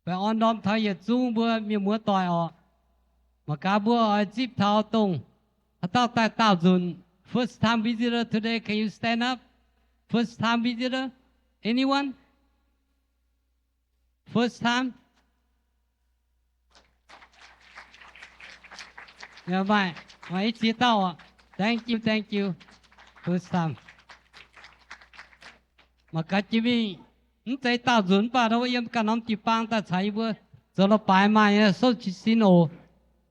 Baengh orn ndorm taux yietc zungv mbuo mienh muoz doic orqc. Mangc gaax mbuo oix zipv taux dongh haaix dauh daaih daauh nzunc. First time visitor today, can you stand up? First time visitor? Anyone? First time? Maaih, maaih i ziex dauh oc. Thank you, thank you. First time. Mangc gaax jiex mingh, mv zeiz daauh nzunc mv baac nor yiem ganh norm jiu-baang daaih caux yie mbuo zoux la'baaix maaih nyei souv jiez sin oc.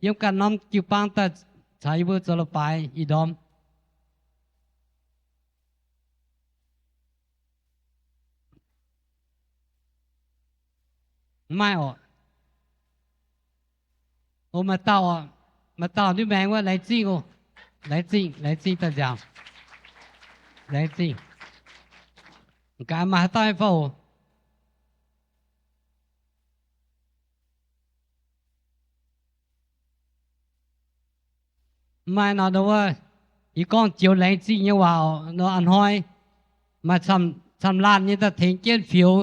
Yiem ganh norm jiu-baang daaih caux yie mbuo zoux la'baaix ih ndorm. Mv maaih oc. O, maaih dauh oc. Maaih dauh ndiev maengx wuov, laengz zingh oc. Laengz zingh, laengz zingh daaih nziaauc. Laengz zingh. Gaax maaih haaix dauh nyei fai oc? Mv maaih nor, ndau wuov, yie gorngv joux laengz zingh nyei waac oc. Nor a'hnoi maaih camv-laanh nyei daaih tengx jienv fioux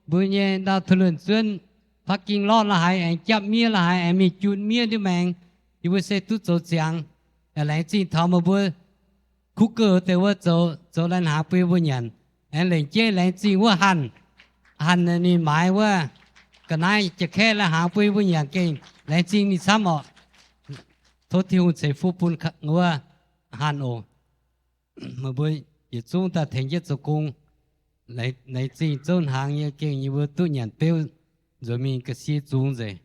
mbuo nyei ndau ถนนเส้น parking lot la'haaix, aengx japv miev la'haaix, aengx mingh jun miev ndiev maengx. Yie mbuo se duqv zoux ziangx. Yaac laengz zingh taux meih mbuo kuv gouh deix wuov zoux, zoux lai-hnaangx bun yie mbuo nyanc. Aengx lengc jeiv laengz zingh wuov Hanc, Hanc ninh maaiz wuov ga'naaiv ja'kaeqv lai-hnaangx bun yie mbuo nyanc gengh laengz zingh ninh camv oc. Tov Tin-Hungh ceix fuqv bun wuov Hanc oc. Meih mbuo yietc zungv daaih tengx jienv zoux gong. Laengz zingh zouv hnaangx nyei gengh yie mbuo duqv nyanc beuv nzuonx mingh ga'sie zungx nzengc.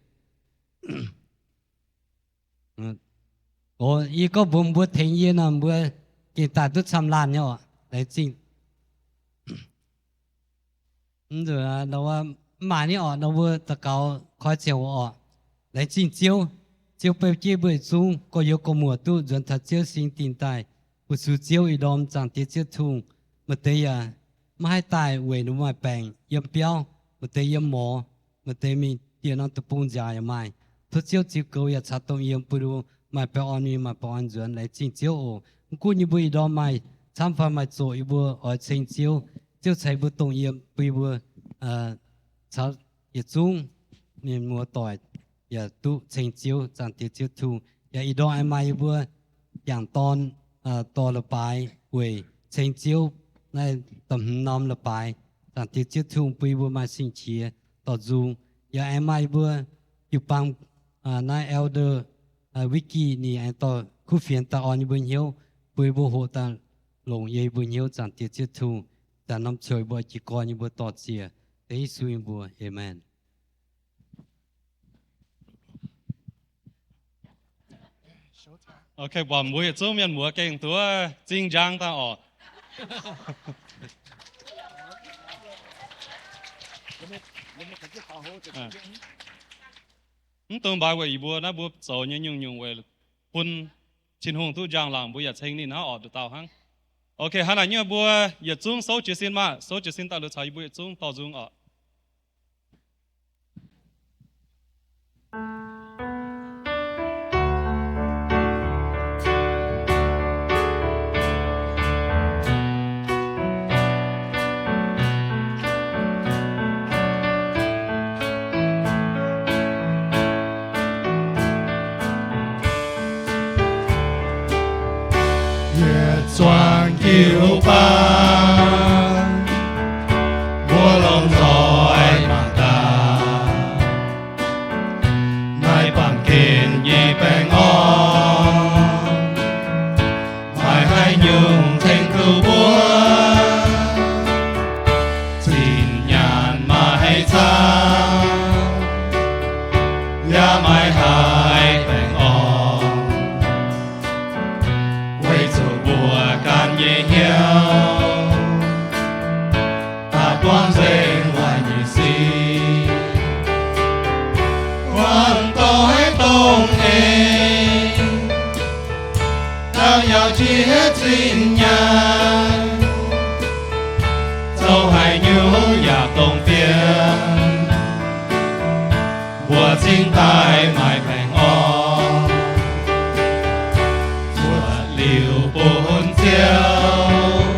O, yie gorngv mbuox mbuo tengx yie nor, mbuo gengh daaih duqv camv-laanh nyei oc. Laengz zingh. Mv maaih ni oc, nor mbuo daux gaux koi ziangh hoc oc. Laengz zingh Ziouv. Ziouv beu jienv mbuo yietc zungv gorx-youz gorx-muoc duqv nzuonx taux Ziouv singx dingh daaih fu-sux Ziouv ih ndorm. Zaangc Diex Ziouv Tin-Hungh, maaih deix yaac maiv haih daaih weic ninh maaih baengc yiem biauv, maaih deix yiem morz, maaih deix mingh dieh norm deic-bung nziaaux yaac maaih. Tov Ziouv ziux goux yaac caux dongh yiem bun ninh maaih baengh orn mingh, maaih baengh orn nzuonx. Laengz zingh Ziouv oc. Mv gunv yie mbuo ih ndorm maaih camv fai maaih zoqc, yie mbuo oix ceng Ziouv. Ziouv ceix mbuo dongh yiem bun yie mbuo caux yietc zungv mienh muoz doic yaac duqv ceng Ziouv. Zaangc Diex Ziouv Tin-Hungh, yaac ih ndorm aengx maaih yie mbuo jangc dorn dorh la'baaix weic ceng Ziouv naaiv da'hmz norm la'baaix. Zaangc Diex Ziouv Tin-Hungh bun yie mbuo maaih sing-qiex dorh nzung. Yaac aengx maaih yie mbuo jiu-baang naaiv Elder Vicky ninh aengx dorh kuv fienx daaih orn yie mbuo hnyouv, bun yie mbuo hoqc daaih longc yie mbuo hnyouv. Zaangc Diex Ziouv Tin-Hungh, daaih norm coux yie mbuo jiez gorn yie mbuo dorh ziec. Dengv Yesu nyei mbuox, aamen. Ok, buatc mbuo yietc zungv mienh muoz gengh duqv zingh njang daaih oc. Mv dungx mbaix weic yie mbuo naaiv mbuo zoux nyei nyungc-nyungc weic bun Tin-Hungh duqv njang-laangc, mbuo yaac ceng ninh hnangv oc, nduqc dauh hnangv. Ok, hnangv naaic nyungc mbuo yietc zungv souv jiez sin maah, souv jiez sin daaih liuz caux yie mbuo yietc zungv dorh nzung oc. Yietc zuangx jiu-baang, mbuo longc nzoih mangc gaax, maaih baamh gen nyei baengh orn, maaih haaix nyungc ceng duqv mbuo? Zinh nyaanh maaih haaix camv, yaac maaih haaix baengh orn, weic zuqc mbuo ganh nyei hnyouv daaih buangv nzengc waaic nyei sic, buangv doix dongh eix, daaih yaac jiex zinh nyaanh, zoux haaix nyungc yaac dongh fiem, mbuo cingx daaih maaih baengh orn. Zuoqc liuz bun Ziouv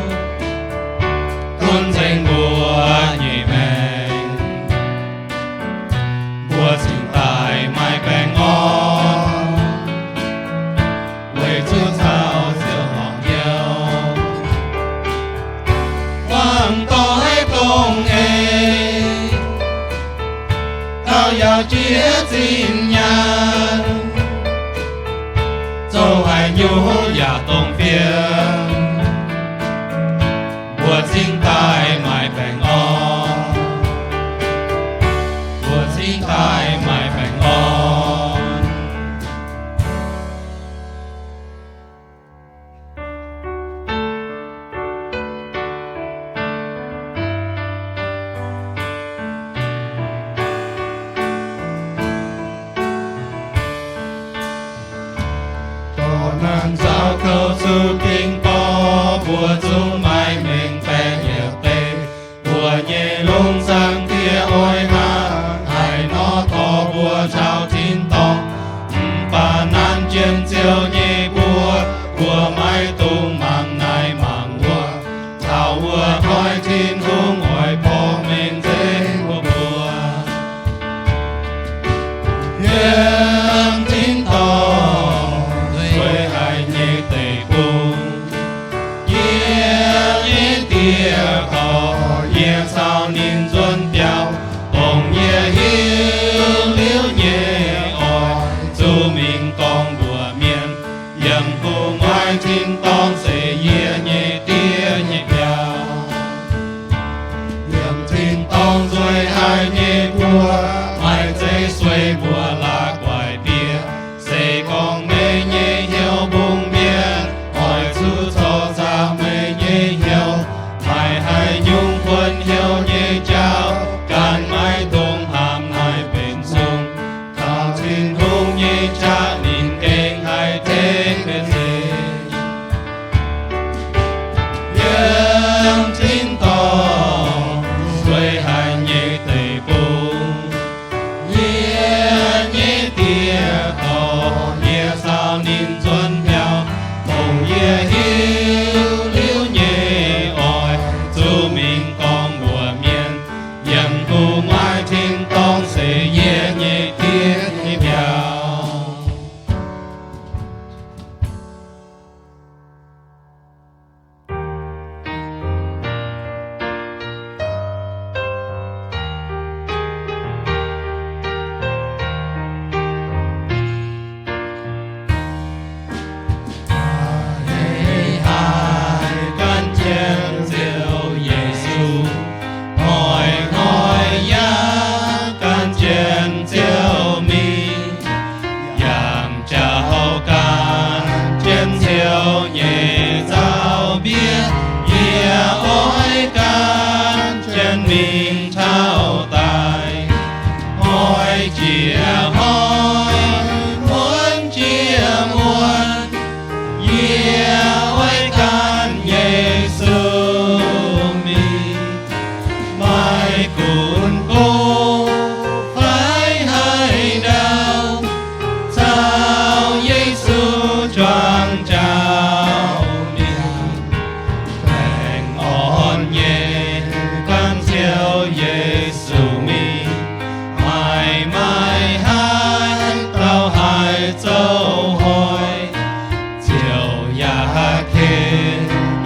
gunv ceng mbuo nyei maengc. yaac jiex zinh nyaanh, zoux haaix nyungc yaac dongh fiem, mbuo cingx daaih maaih baengh orn, mbuo cingx daaih maaih baengh orn. Dorh naanc nzaaux kouv zuqc ging borqc, mbuo zungv maaih mengh baeqc yietc deix. Mbuo nyei longx zaangc Diex oix hnangv haaix nor dorh mbuo caux tin-dorngh, mv baac naanc jienv Ziouv nyei mbuox, mbuo maiv dungx mangc naaiv mangc wuov. Taux wuov hnoi Tin-Hungh oix porv mengh nzengc mbuo mbuox. Yiem tin-dorngh nzueic haic nyei deic-bung, yie nyei Diex, korv yie caux ninh nzuonx biauv, dongh yie hiuv liuz nyei oix zuqc mingh gorngv mbuox mienh. Yiem gu'nguaaic tin-dorngh se yie nyei Diex nyei biauv. Yiem tin-dorngh nzueic haic nyei mbuo, maaih zeiv sueih mbuo la'guaih bieqc. Se gorngv meih nyei hnyouv mbungh mienh, oix zuqc corc zaah meih nyei hnyouv. Maaih haaix nyungc kuonx hnyouv nyei jauv ganh maiv dungx hnamv haih benx zungv. Taux Tin-Hungh nyei qaqv ninh gengh haih tengx meih nzengc. Yiem tin-dorngh nzueic haic nyei deic-bung, yie nyei Diex, korv yie caux ninh nzuonx biauv, dongh yie hiuv liuz nyei oix zuqc mingh gorngv mbuox mienh. Yiem gu'nguaaic tin-dorngh se yie nyei Diex nyei biauv. Haiz haih gan jienv Ziouv Yesu, hnoi-hnoi yaac gan jienv Ziouv mingh. Yangh jauv gan jienv Ziouv nyei zaux-mbiev, yie oix gan jienv mingh taux daaih. Hnoi jiex hnoi, muonz jiex muonz, yie oix gan Yesu mingh. Maaih gunv gong fai haaix ndau, caux Yesu juangc jauv mingh. Baengh orn nyei gan Ziouv Yesu mingh. Maaih, maaih haaix dauh haih zoux hoic, Ziouv yaac ken.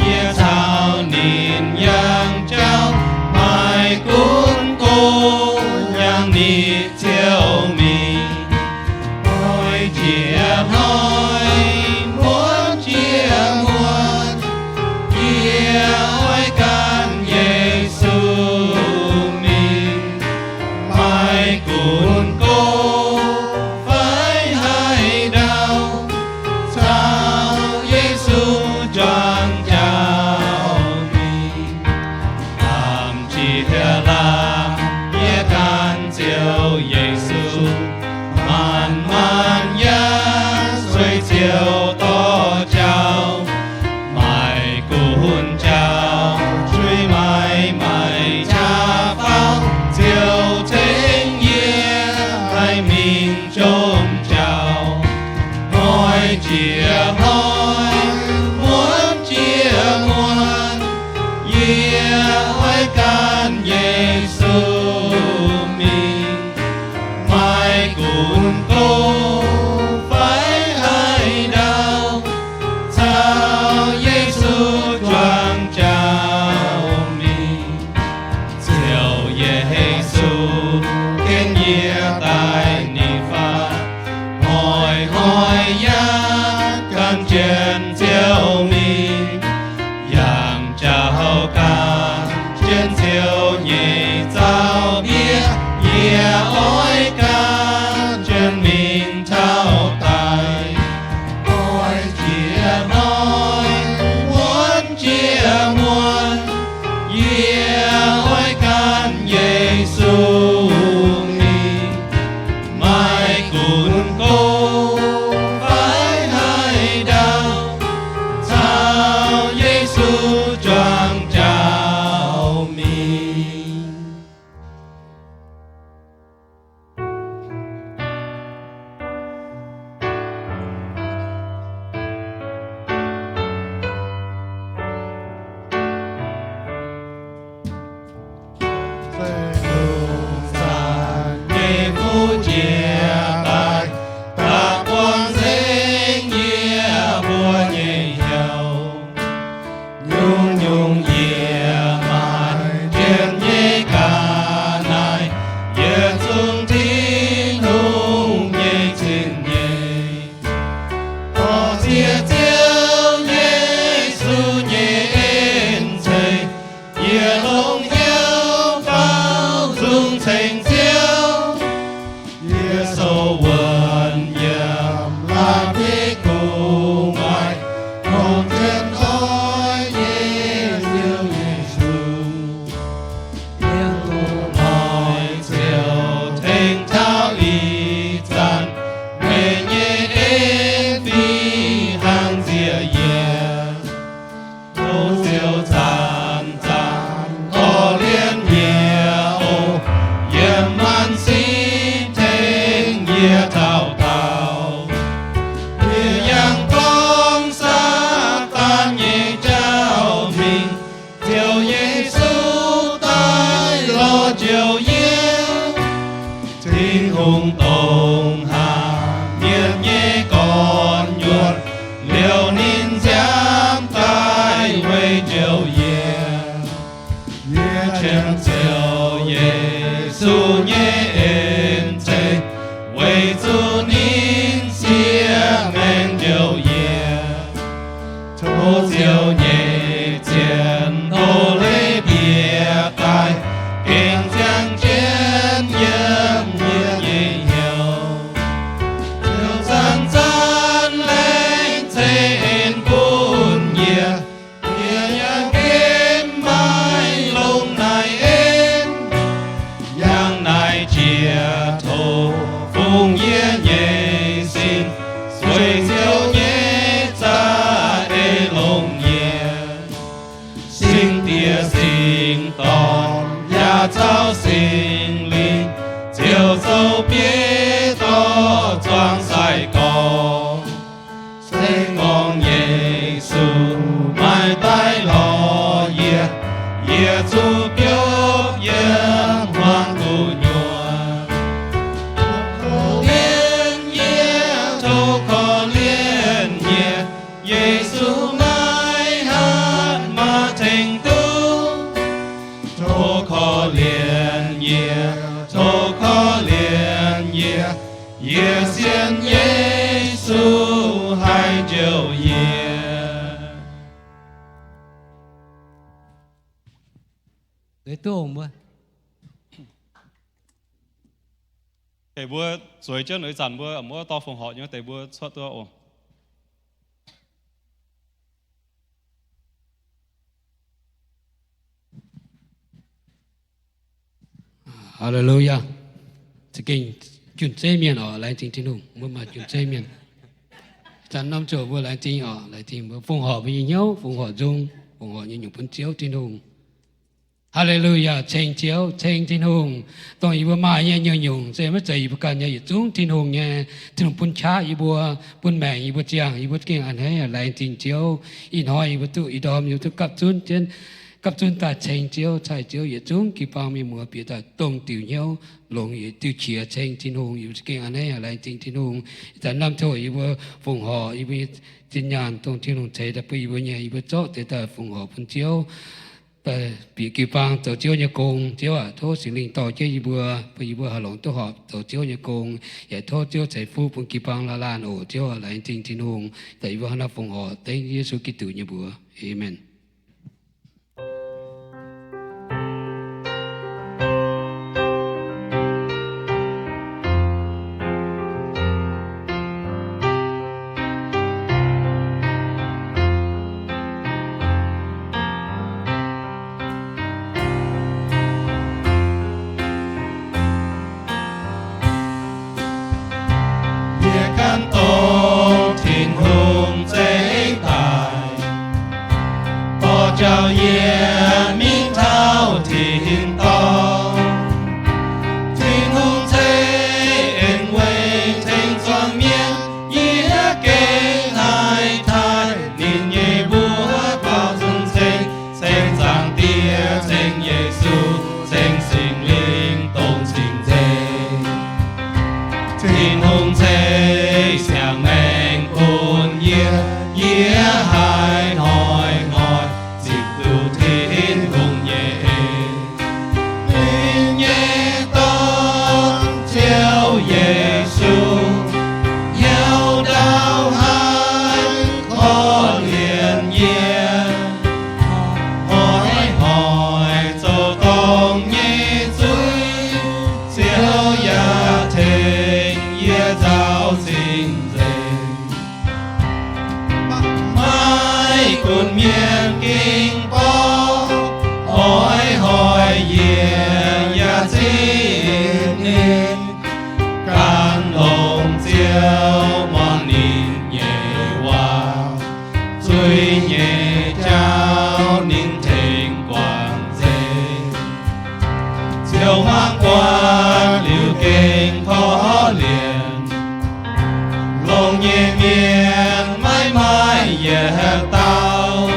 Yie caux ninh yangh jauv, maaih gunv gong yangh nitv Ziouv mingh. Hnoi jiex hnoi, muonz jiex muonz, yie oix gan Yesu mingh. Maaih gunv gong fai haaix ndau, caux Yesu juangc jauv mingh. Lamh jiex lamh, yie gan Ziouv Yesu Tin-Hungh dongh haaix mienh nyei gorn-nyuonh, liouh ninh nziaamv daaih weic njoux yie. Yie qiemx ziouc Yesu nyei en-ceng, weic zuqc ninh siev maengc njoux yie. Tov Ziouv nyei zien, tov leiz bieqc daaih, gengh ziangh jienv yiem yie nyei hnyouv. Ziouv zanc-zanc laengz zingh en bun yie, yie yaac nqemh maiv longc naaiv en. Yangh naaic jiex tov fungx yie nyei sin, sueih Ziouv nyei za'eix longc yie. Singx Diex, Singx Dorn, yaac caux Singx Lingh, ziouc zoux bieiv dorh zuangx sai-gorx. Se gorngv Yesu maiv daaih lorz yie, yie zuqc biopv yiem hmuangx gu'nyuoz. Korv-lienh yie, tov korv-lienh yie, Yesu maiv hatc maaih tengx duqv. Tov korv-lienh yie, tov korv-lienh yie, yie sienx Yesu haih njoux yie. Deix mbuo zueiz jienv ih zanc mbuo mv dorh fongc horc nyei deix mbuo cuotv duqv oc. Haleluyaa! Za'gengh jun-zeiv mienh oc, laengz zingh Tin-Hungh, mbuo maaih jun-zeiv mienh. Zanc norm ziouc mbuo laengz zingh oc, laengz zingh mbuo fongc horc mbuo nyei hnyouv, fongc horc nzung, fongc horc nyei nyungc bun Ziouv Tin-Hungh. Haleluyaa! Ceng Ziouv, ceng Tin-Hungh, dongh yie mbuo maaih nyei nyungc-nyungc se maiv zeiz yie mbuo ganh nyei, yietc zungv Tin-Hungh nyei. Tin-Hungh bun qaqv yie mbuo, bun maengc yie mbuo, ziangh yie mbuo, za'gengh a'hneiv laengz zingh Ziouv. Ih hnoi yie mbuo duqv ih ndorm yie mbuo duqv gapv zunv jienv, gapv zunv daaih ceng Ziouv, cai Ziouv yietc zungv jiu-baang mienh muoz bieqc daaih dongh diuc hnyouv, longc yietc diuh qiex ceng Tin-Hungh. Yie mbuo za'gengh a'hneiv laengz zingh Tin-Hungh. Ih zanc norm ziouc yie mbuo fongc horc yie mbuo nyei zinh nyaanh dongh Tin-Hungh ceix daaih bun yie mbuo nyei, yie mbuo zorqv deix daaih fongc horc bun Ziouv, daaih bieqc jiu-baang zoux Ziouv nyei gong. Ziouv aac, tov Singx Lingh dorh jienv yie mbuo, bun yie mbuo haih longc duqv horpc zoux Ziouv nyei gong. Yaac tov Ziouv ceix fuqv bun jiu-baang laanh laanh oc. Ziouv aac, laengz zingh Tin-Hungh daaih yie mbuo hnangv naaiv fongc horc dengv Yesu Giduc nyei mbuox. Aamen. Yie gan dongh Tin-Hungh zeix daaih, dorh jauv yie mingh taux tin-dorngh. Tin-Hungh ceix en weic tengx zuangx mienh, yie gengh haih taaih ninh nyei mbuox baaux nzung ceng, ceng Zaangc Diex, ceng Yesu, ceng Singx Lingh dongh cing-nzengc. Tin-Hungh ceix siang-maengc bun yie, yie haih hnoi-hnoi zipv duqv Tin-Hungh nyei en. Ninh nyei Dorn, Ziouv Yesu, hnyouv ndau haaix korv-lienh yie. Hnoi-hnoi zoux dorngc nyei zuiz, Ziouv yaac tengx yie nzaaux cing-nzengc. Maiv gunv mienh ging borqv, hnoi-hnoi yie yaac zipv ninh. Gan longc Ziouv muangx ninh nyei waac, zuiz nyei jauv ninh tengx guangc nzengc. Ziouv mangc buatc liuz gengh korv-lienh, longx nyei mienh maiv maaih yietc dauh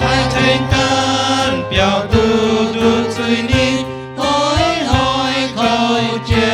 haih tengx ganh biaux duqv nduqc zuiz-nitv, hnoi-hnoi kouv jienv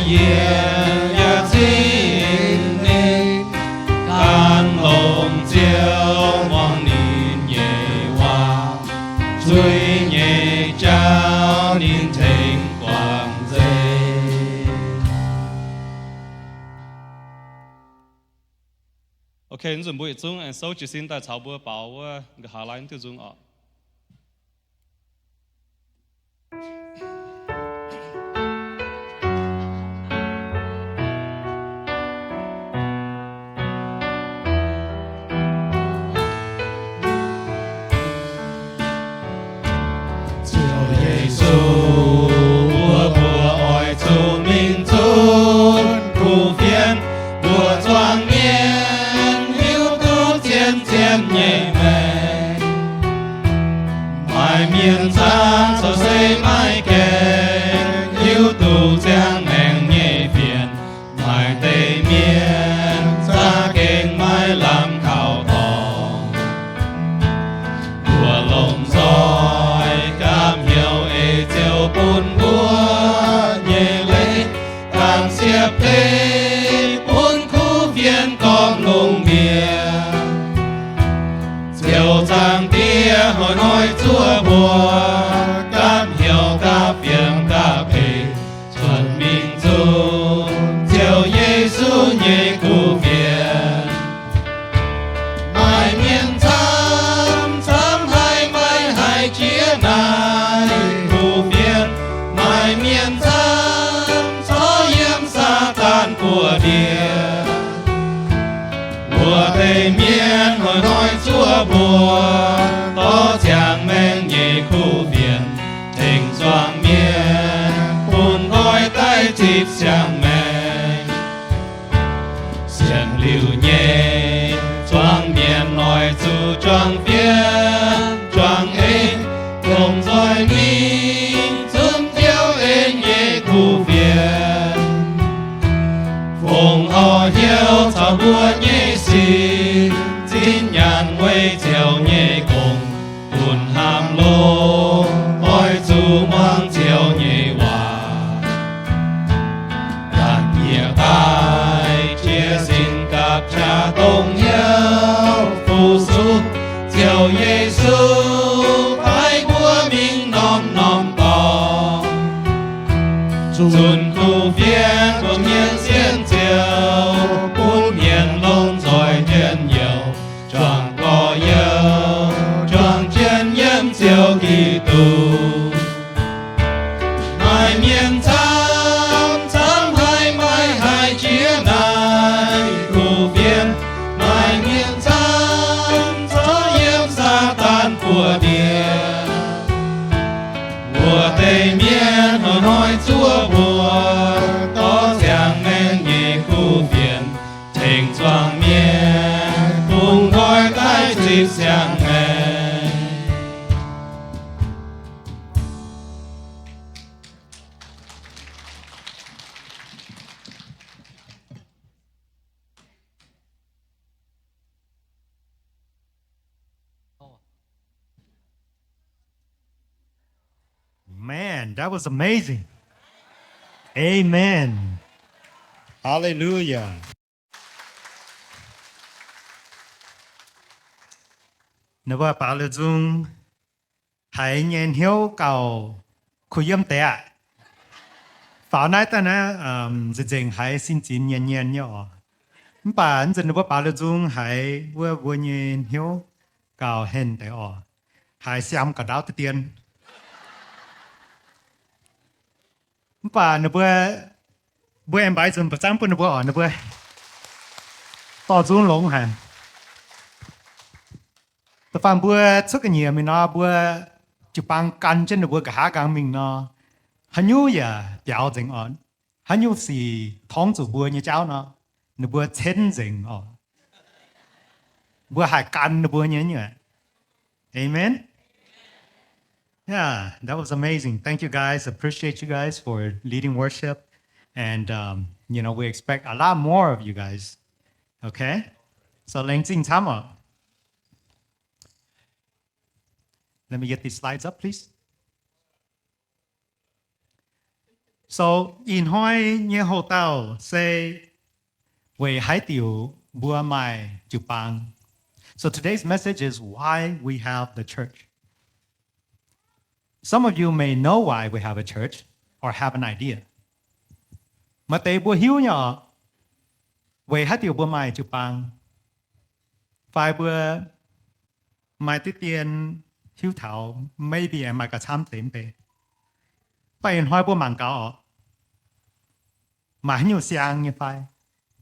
Yie yaac cingx ninh gan longx Ziouv muangx ninh nyei waac, zuiz nyei jauv ninh tengx guangc nzengc. Ok, nzunc mbuo yietc zungv aengx souv jiez sin daaih caux mbuo baaux wuov nqa'haav lai diuh nzung oc. Ziouv Yesu, mbuo, mbuo oix zuqc mingh zunv kuv fienx, mbuo zuangx mienh hiuv duqv zien zien nyei maengc. Maaih mienh camv corc se maaih gaengh hiuv duqv ziangh maengc nyei fienx. Maaih deix mienh za'gengh maiv lamh kaux dorngx. Mbuo longc nzoih gapv hnyouv ei Ziouv bun mbuo nyei leiz, dangc siepv-tei bun kuv fienx gorngv lungh ndiev. Ziouv Zaangc Diex, hnoi-hnoi zuov mbuo gapv hnyouv gapv fiem gapv eix, cuotv mingh zunv Ziouv Yesu nyei kuv fienx. Maaih mienh camv camv haiz maiv haih jiex naaiv kuv fienx. Maaih mienh camv corc yiem Saadaan buoz-ndiev. Wuov deix mienh hnoi-hnoi zuov mbuo dorh ziangh maengc nyei kuv fienx, tengx zuangx mienh bun nqoi daaih zipv ziangh maengc. Sienx liuz nyei zuangx mienh oix zuqc juangc fiev juangc ei, longc nzoih mingh zunv Ziouv en nyei kuv fienx. Fongc horc hnyouv caux mbuo nyei sin, zinh nyaanh weic Ziouv nyei gong, bun hnamv longx oix zuqc muangx Ziouv nyei waac. Ganh yie daaih jiex sin gapv qaqv dongh hnyouv fu-sux, Ziouv Yesu paaiv mbuo mingh norm-norm dorngx, zunc kuv fienx mbuo mienh sienx Ziouv, bun mienh longc nzoih njien-youh juangc gorx-youz, juangc jienv yiem Ziouv Giduc. Maaih mienh camv camv haiz maiv haih jiex naaiv kuv fienx. Maaih mienh camv corc yiem Saadaan buoz-ndiev. Wuov deix mienh hnoi-hnoi zuov mbuo dorh ziangh maengc nyei kuv fienx, tengx zuangx mienh bun nqoi daaih zipv ziangh maengc. Man, that was amazing. Amen. Hallelujah. Ninh mbuo baaux liuz nzung, haiz nyei hnyouv gauh kuh yiem deix aqv. Faaux naaiv daaih naaiv, nzengc-nzengc haiz sin zinx nyienz-nyienz nyei oc. Mv baac nzunc ninh mbuo baaux liuz nzung haiz wuov mbuo nyei hnyouv gauh henh deix oc. Haiz siaam gauh ndaauv deix-dien. Mv baac ninh mbuo, mbuo aengx mbaix nzunc mbuo zanv bun ninh mbuo oc, ninh mbuo dorh nzung longx haic. Da'faanh mbuo cuotv ga'nyiec mingh nor, mbuo jiu-baang gan jienv ninh mbuo nqa'haav nqaang mingh nor, haaix nyungc yaac biaux nzengc oc. Haaix nyungc sic torngv zuqc mbuo nyei jauv nor, ninh mbuo cenv nzengc oc. Mbuo haih gan ninh mbuo nyei nyuoqc. Amen. Yeah, that was amazing. Thank you guys. Appreciate you guys for leading worship. And, um, you know, we expect a lot more of you guys. Okay? So, laengz zingh camv oc. Let me get these slides up, please. So ih hnoi nyei hoc-dauh se weic haaix diuc mbuo maaih jiu-baang. So today's message is why we have the church. Some of you may know why we have a church or have an idea. Maaih deix mbuo hiuv nyei oc, weic haaix diuc mbuo maaih jiu-baang, fai mbuo maaih diqv dien hiuv taux, maybe maaih gauh camv deix mv bei. Mv baac ih hnoi mbuo mangc gaax oc, maaih haaix nyungc siang nyei fai?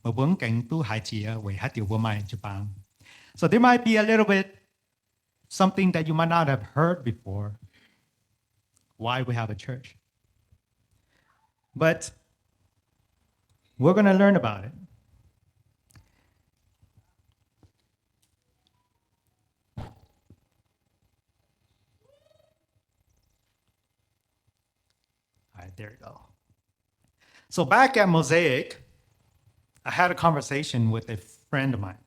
Meih mbuo mv gaengh duqv haiz jiex weic haaix diuc mbuo maaih jiu-baang. So there might be a little bit something that you might not have heard before, why we have a church. But we're going to learn about it. All right, there you go. So back at Mosaic, I had a conversation with a friend of mine.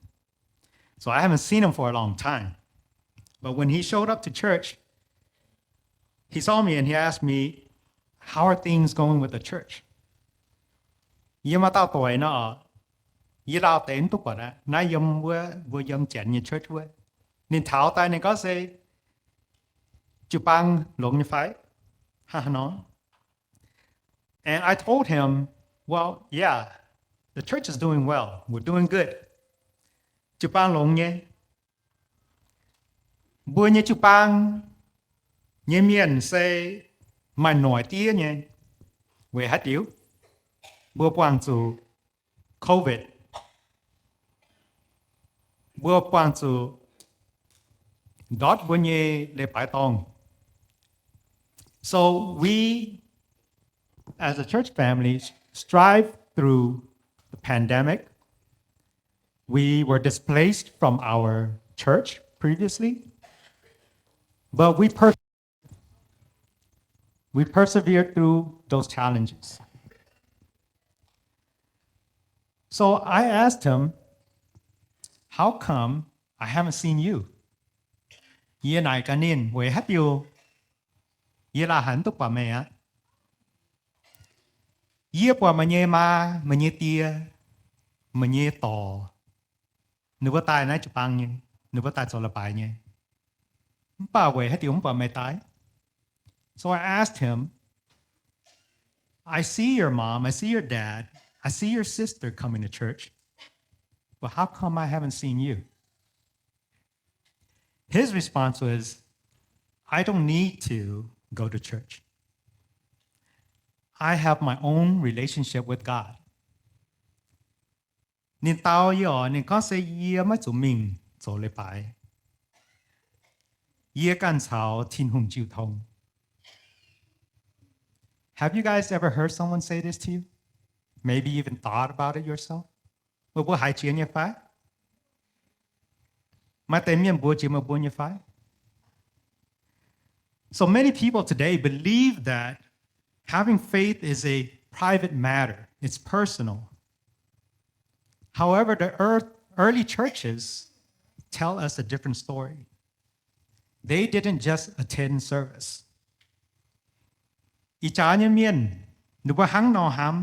So I haven't seen him for a long time. But when he showed up to church, he saw me and he asked me, "How are things going with the church?" Yie maaih dauh doic nor, yie lauh deix mv duqv buatc aqv. Naaiv yiem wuov, mbuo yiem Janx nyei church wuov. Ninh taux daaih ninh gorngv se, jiu-baang longx nyei fai? Hnangv haaix nor? And I told him, "Well, yeah, the church is doing well. We're doing good." Jiu-baang longx nyei. Mbuo nyei jiu-baang nyei mienh se maaih noic diev nyei. Weic haaix diuc? Mbuo buangh zuqc COVID. Mbuo buangh zuqc ndortv mbuo nyei leiz-baaix dorngh. So we, as a church family, strive through the pandemic. We were displaced from our church previously, but we per- we persevered through those challenges. So I asked him, "How come I haven't seen you?" Yie naaic gaax ninh, "Weic haaix diuc yie la'haiz mv duqv buatc meih aqv? Yie buatc meih nyei maa, meih nyei die, meih nyei dorc, ninh mbuo daaih naaiv jiu-baang nyei, ninh mbuo daaih zoux leiz-baaix nyei. Mv baac weic haaix diuc mv buatc meih daaih?" So I asked him, "I see your mom, I see your dad, I see your sister coming to church, but how come I haven't seen you?" His response was, "I don't need to go to church. I have my own relationship with God." Ninh dau yie oc, ninh gorngv se yie maiv zuqc mingh zoux leiz-baaix. Yie ganh caux Tin-Hungh jiu tong. Have you guys ever heard someone say this to you? Maybe you even thought about it yourself? Meih mbuo haiz jiex nyei fai? Maaih deix mienh mbuox jiex meih mbuo nyei fai? So many people today believe that having faith is a private matter. It's personal. However, the earth, early churches tell us a different story. They didn't just attend service. Ih jaax nyei mienh, ninh mbuo hnangv nor hnamv,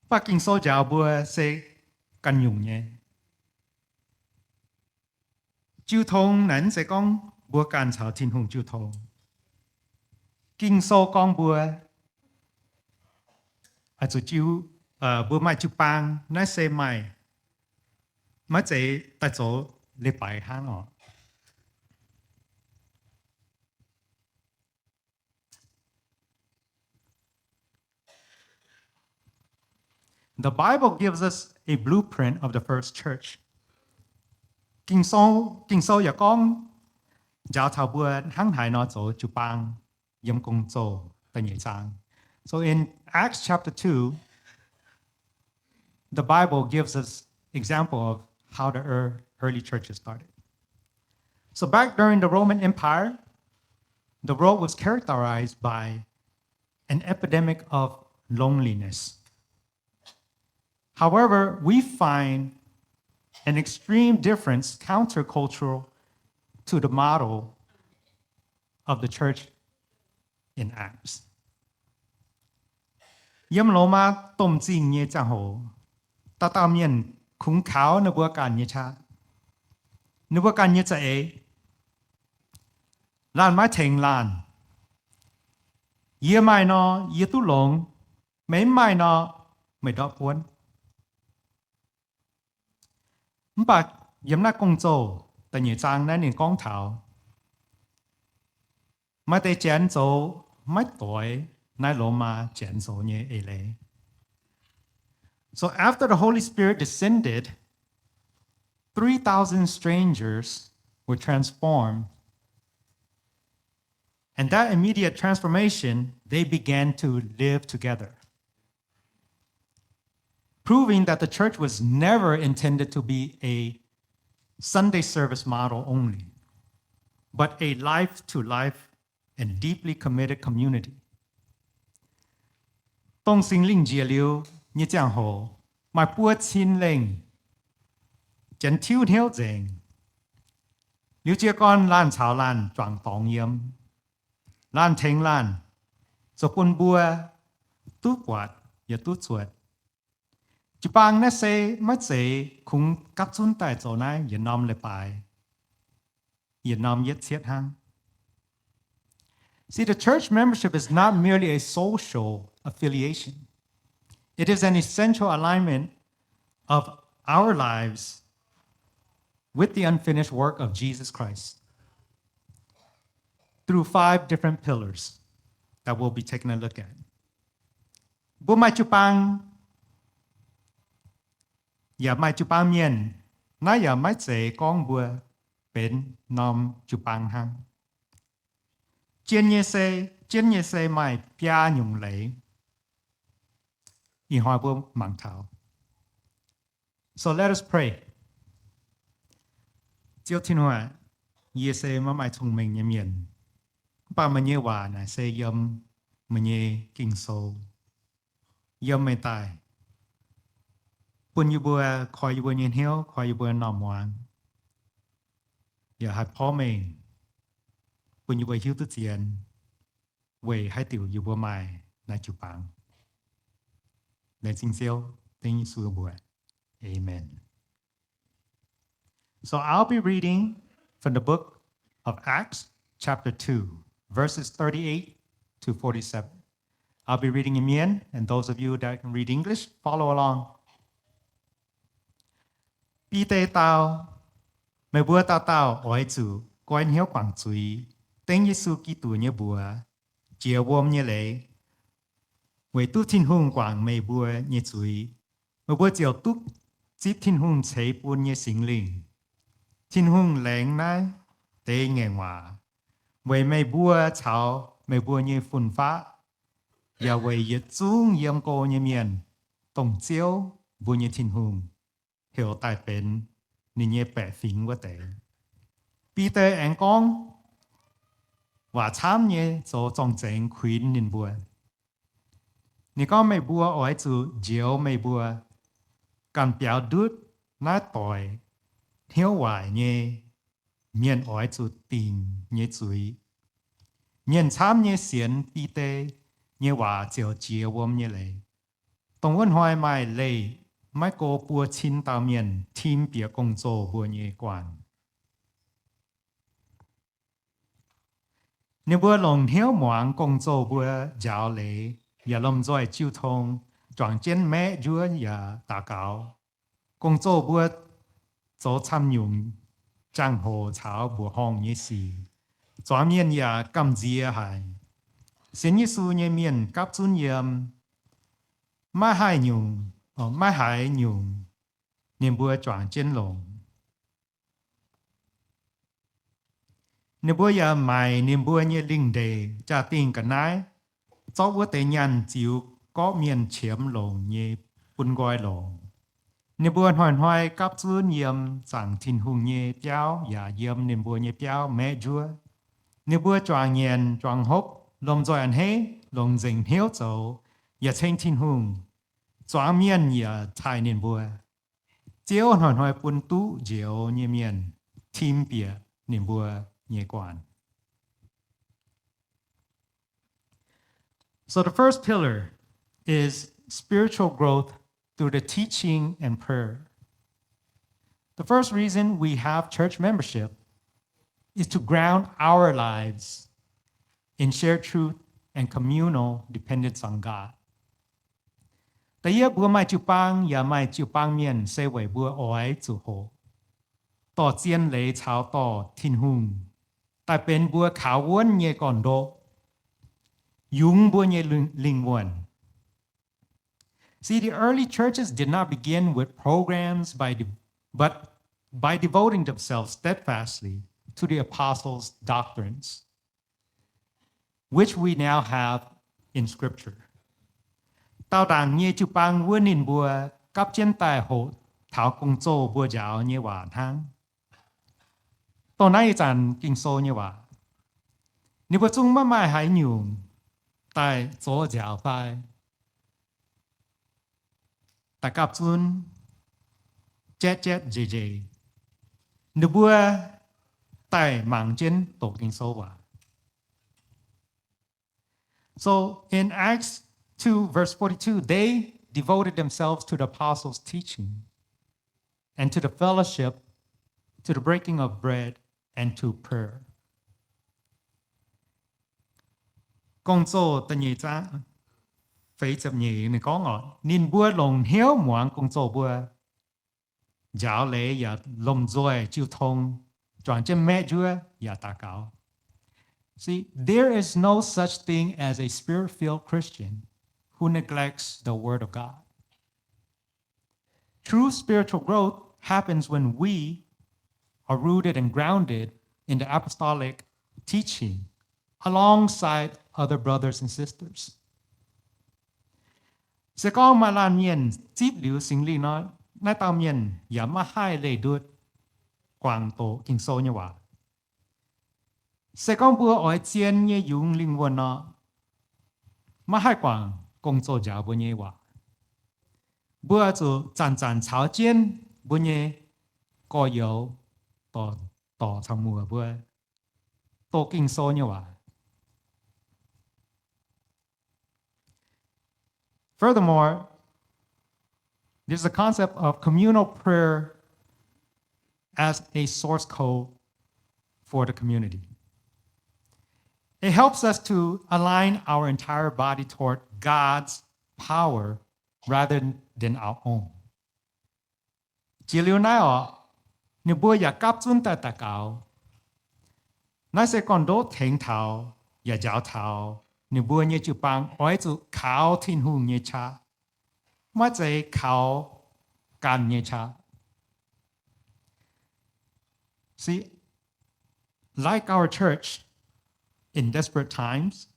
mv baac Ging-Sou njaaux mbuo se ganh nyungc nyei. Jiu tong naaic mv zeiz gorngv mbuo ganh caux Tin-Hungh jiu tong. Ging-Sou gorngv mbuo zuqc jiu, mbuo maaih jiu-baang, naaiv se maaih, maiv zeiz daaih zoux leiz-baaix hnangv oc. The Bible gives us a blueprint of the first church. Ging-Sou, Ging-Sou yaac gorngv njaaux taux mbuo hnangv haaix nor zoux jiu-baang yiem Gong-Zoh da'nyeic zaang. So in Acts chapter two, the Bible gives us example of how the ear-, early churches started. So back during the Roman Empire, the world was characterized by an epidemic of loneliness. However, we find an extreme difference countercultural to the model of the church in Acts. Yiem Lomaa domh zingh nyei ziangh hoc, dauh dauh mienh kungx kaux ninh mbuo ganh nyei qaqv, ninh mbuo ganh nyei za'eix. Laanh maiv tengx laanh. Yie maaih nor, yie duqv longx. Meih mv maaih nor, meih ndortv buonv. Mv baac yiem naaiv Gong-Zoh da'nyeic zaang naaiv ninh gorngv taux maaih deix janx zoux maiv doix naaiv Lomaa janx zoux nyei eix leiz. So after the Holy Spirit descended, three thousand strangers were transformed. And that immediate transformation, they began to live together, proving that the church was never intended to be a Sunday service model only, but a life-to-life and deeply committed community. Dongh Singx Lingh njiec liuz nyei ziangh hoc, maaih buo cin lengh janx tiuv hnyouv nzengc. Liuz jiez gorn laanh caux laanh juangc dorngx yiem, laanh tengx laanh, zoux bun mbuo duqv buatc yaac duqv zuotc. Jiu-baang naaiv se maiv zeiz kungx gapv zunv daaih zoux naaiv yietc norm leiz-baaix, yietc norm yietc cietv hnangv. See, the church membership is not merely a social affiliation. It is an essential alignment of our lives with the unfinished work of Jesus Christ through five different pillars that we'll be taking a look at. Mbuo maaih jiu-baang, yaac maaih jiu-baang mienh. Naaiv yaac maiv zeiz gorngv mbuo benx norm jiu-baang hnangv. Jienv nyei se, jienv nyei se maaih biaa nyungc leiz. Ih hnoi mbuo mangc taux. So let us pray. Ziouv Tin-Hungh, yie se maiv maaih cong-mengh nyei mienh, mv baac meih nyei waac naaic se yiem meih nyei Ging-Sou, yiem meih daaih, bun yie mbuo koi yie mbuo nyei hnyouv, koi yie mbuo norm muangx, yaac haih porv mengh bun yie mbuo hiuv duqv zien weic haaix diuc yie mbuo maaih naaiv jiu-baang. Laengz zingh Ziouv, dengv Yesu mbuox. Amen. So I'll be reading from the book of Acts, chapter two, verses thirty-eight to forty-seven. I'll be reading in Mien, and those of you that can read English, follow along. Bide dau, meih mbuo dauh dauh oix zuqc goiv hnyouv guangc zuiz, dengv Yesu Giduc nyei mbuox jiex wuom nyei leiz, weic duqv Tin-Hungh guangc meih mbuo nyei zuiz. Meih mbuo ziouc duqv zipv Tin-Hungh ceix bun nyei Singx Lingh. Tin-Hungh laengz naaiv deix ngaengc waac weic meih mbuo caux meih mbuo nyei fun-faqv, yaac weic yietc zungv yiem go nyei mienh, dongh Ziouv mbuo nyei Tin-Hungh heuc daaih benx ninh nyei baeqc fingx wuov deix. Bide aengx gorngv waac camv nyei zoux zorng-zengx kuinx ninh mbuo. Ninh gorngv, meih mbuo oix zuqc njoux meih mbuo ganh biaux ndutv naaiv doic hnyouv waaic nyei mienh oix zuqc dingc nyei zuiz. Mienh camv nyei sienx Bide nyei waac ziouc jiex wuom nyei leiz. Dongh wuov hnoi maaih leih maiv go buo cin dauh mienh tim bieqc gong-zoh mbuo nyei guanh. Ninh mbuo longc hnyouv muangx gong-zoh mbuo njaaux leiz, yaac lomh nzoih jiu tong, juangc jienv maeqv njuov yaac daux gaux. Gong-zoh mbuo zoux camv nyungc jangx-hoc caux mbuoqc horngh nyei sic. Zuangx mienh yaac gamh nziex haic. Sienx Yesu nyei mienh gapv zunv yiem. Maiv haih nyungc, maiv haiz nyungc, ninh mbuo juangc jienv longx. Ninh mbuo yaac maaic ninh mbuo nyei lingh ndeic jaa-dingh ga'naaiv, zorqv wuov deix nyaanh ziux gorqv mienh qiemx longc nyei bun nqoi longc. Ninh mbuo hnoi-hnoi gapv zunv yiem zaangc Tin-Hungh nyei biauv yaac yiem ninh mbuo nyei biauv maeqv njuov. Ninh mbuo juangc nyanc juangc hopv, lomh nzoih a'hneiv, longc nzengc hnyouv zoux, yaac ceng Tin-Hungh. Zuangx mienh yaac taaih ninh mbuo. Ziouv hnoi-hnoi bun duqv njoux nyei mienh tim bieqc ninh mbuo nyei guanh. So the first pillar is spiritual growth through the teaching and prayer. The first reason we have church membership is to ground our lives in shared truth and communal dependence on God. Da'yietv mbuo maaih jiu-baang yaac maaih jiu-baang mienh se weic mbuo oix zuqc hoqc dorh zien leiz caux dorh Tin-Hungh daaih benx mbuo kaux wuonv nyei gorn-ndoqv, yungz mbuo nyei lingh wuonh. See, the early churches did not begin with programs, by de- but by devoting themselves steadfastly to the apostles' doctrines, which we now have in Scripture. Daauh ndaangc nyei jiu-baang wuov ninh mbuo gapv jienv daaih hoqc taux gong-zoh mbuo njaaux nyei waac hnangv. Dongh naaiv ih zanc Ging-Sou nyei waac, ninh mbuo zungv maiv maaih haaix nyungc daaih zoux nziaaux fai daaih gapv zunv, jatv jatv nzeic nzeic. Ninh mbuo daaih mangc jienv doqc Ging-Sou waac. So in Acts two, verse forty-two, they devoted themselves to the apostles' teaching and to the fellowship, to the breaking of bread and to prayer. Gong-Zoh da'nyeic zaang feix ziepc nyeic ninh gorngv oc, ninh mbuo longc hnyouv muangx gong-zoh mbuo, njaaux leiz yaac lomh nzoih jiu tong, juangc jienv maeqv njuov yaac daux gaux. See, there is no such thing as a spirit-filled Christian who neglects the word of God. True spiritual growth happens when we are rooted and grounded in the apostolic teaching alongside other brothers and sisters. Se gorngv maaih laanh mienh zipv liuz Singx Lingh nor, naaiv dauh mienh yaac maiv haih leih ndutv guangc doqc Ging-Sou nyei waac. Se gorngv mbuo oix zien nyei yungz lingh wuonh nor, maiv haih guangc gong-zoh njaaux mbuo nyei waac. Mbuo zuqc zanc-zanc caux jienv mbuo nyei gorx-youz, dorc caux muoc mbuo doqc Ging-Sou nyei waac. Furthermore, there's a concept of communal prayer as a source code for the community. It helps us to align our entire body toward God's power rather than our own. Jiex liuz naaiv oc, ninh mbuo yaac gapv zunv daaih daux gaux. Naaiv se gorn-ndoqv tengx taux yaac njaaux taux ninh mbuo nyei jiu-baang oix zuqc kaux Tin-Hungh nyei qaqv, maiv zeiz kaux ganh nyei qaqv. See, like our church in desperate times,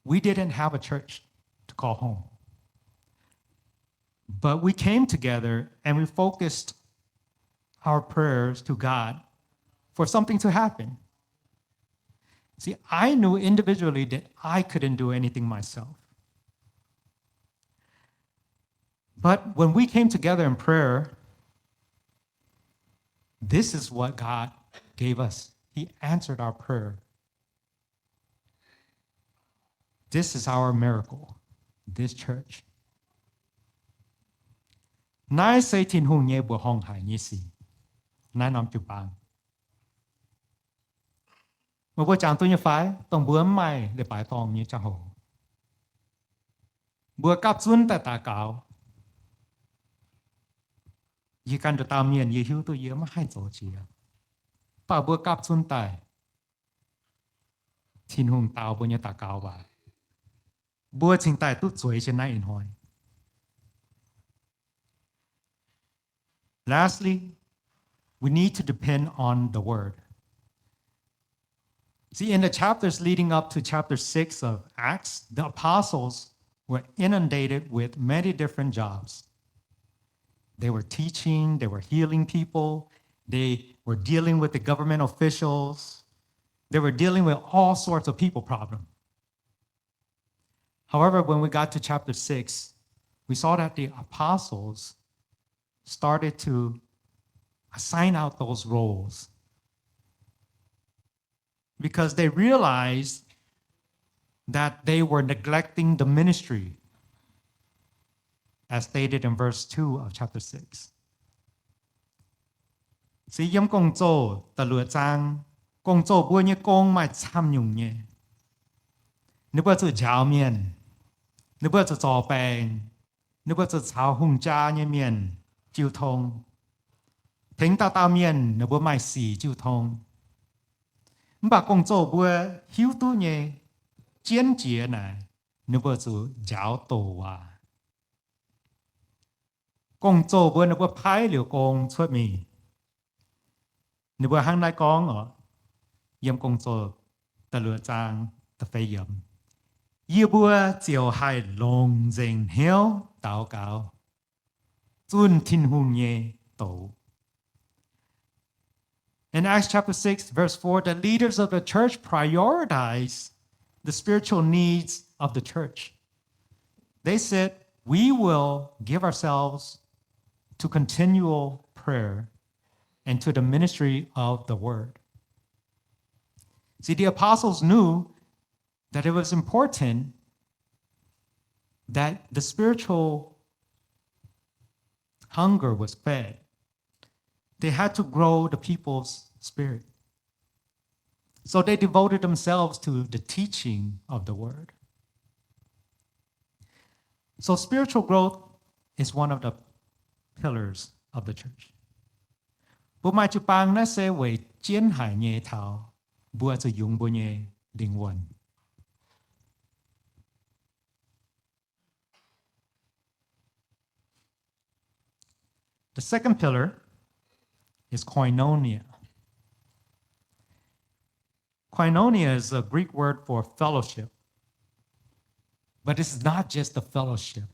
we didn't have a church to call home. But we came together and we focused our prayers to God for something to happen. See, I knew individually that I couldn't do anything myself. But when we came together in prayer, this is what God gave us. He answered our prayer. This is our miracle, this church. Naaiv se Tin-Hungh nyei mbuoqc horngh haic nyei sic, naaiv norm jiu-baang. Meih mbuo jangx duqv nyei fai? Dongh mbuo mv maaih leiz-baaix dorngh nyei ziangh hoc, mbuo gapv zunv daaih daux gaux. Yie ganh nduqc dauh mienh, yie hiuv duqv yie maiv haih zoux jiex, mv baac mbuo gapv zunv daaih, Tin-Hungh dau mbuo nyei daux gaux waac, mbuo cingx daaih duqv zueiz jienv naaiv ih hnoi. Lastly, we need to depend on the word. See, in the chapters leading up to chapter six of Acts, the apostles were inundated with many different jobs. They were teaching, they were healing people, they were dealing with the government officials, they were dealing with all sorts of people problems. However, when we got to chapter six, we saw that the apostles started to assign out those roles because they realized that they were neglecting the ministry, as stated in verse two of chapter six. Se yiem Gong-Zoh da'luoqc zaang, Gong-Zoh mbuo nyei gong maaih camv nyungc nyei. Ninh mbuo zuqc njaaux mienh, ninh mbuo zuqc zorc baengc, ninh mbuo zuqc caux hungh jaa nyei mienh jiu tong, tengx dauh dauh mienh ninh mbuo maaih sic jiu tong. Mv baac Gong-Zoh mbuo hiuv duqv nyei, jienv jiex naaic, ninh mbuo zuqc njaaux doqc waac. Gong-Zoh mbuo ninh mbuo paaiv liuz gong cuotv mingh. Ninh mbuo hnangv naaiv gorngv oc, yiem Gong-Zoh da'luoqc zaang da'feix yiemc, yie mbuo ziouc haih longc nzengc hnyouv daux gaux, zunh Tin-Hungh nyei doz. In Acts chapter six, verse four, the leaders of the church prioritize the spiritual needs of the church. They said, we will give ourselves to continual prayer and to the ministry of the word. See, the apostles knew that it was important that the spiritual hunger was fed. They had to grow the people's spirit. So they devoted themselves to the teaching of the word. So spiritual growth is one of the pillars of the church. Mbuo maaih jiu-baang naaiv se weic jienv haic nyei taux mbuo zuqc yungz mbuo nyei lingh wuonh. The second pillar is koinonia. Koinonia is a Greek word for fellowship, but it's not just the fellowship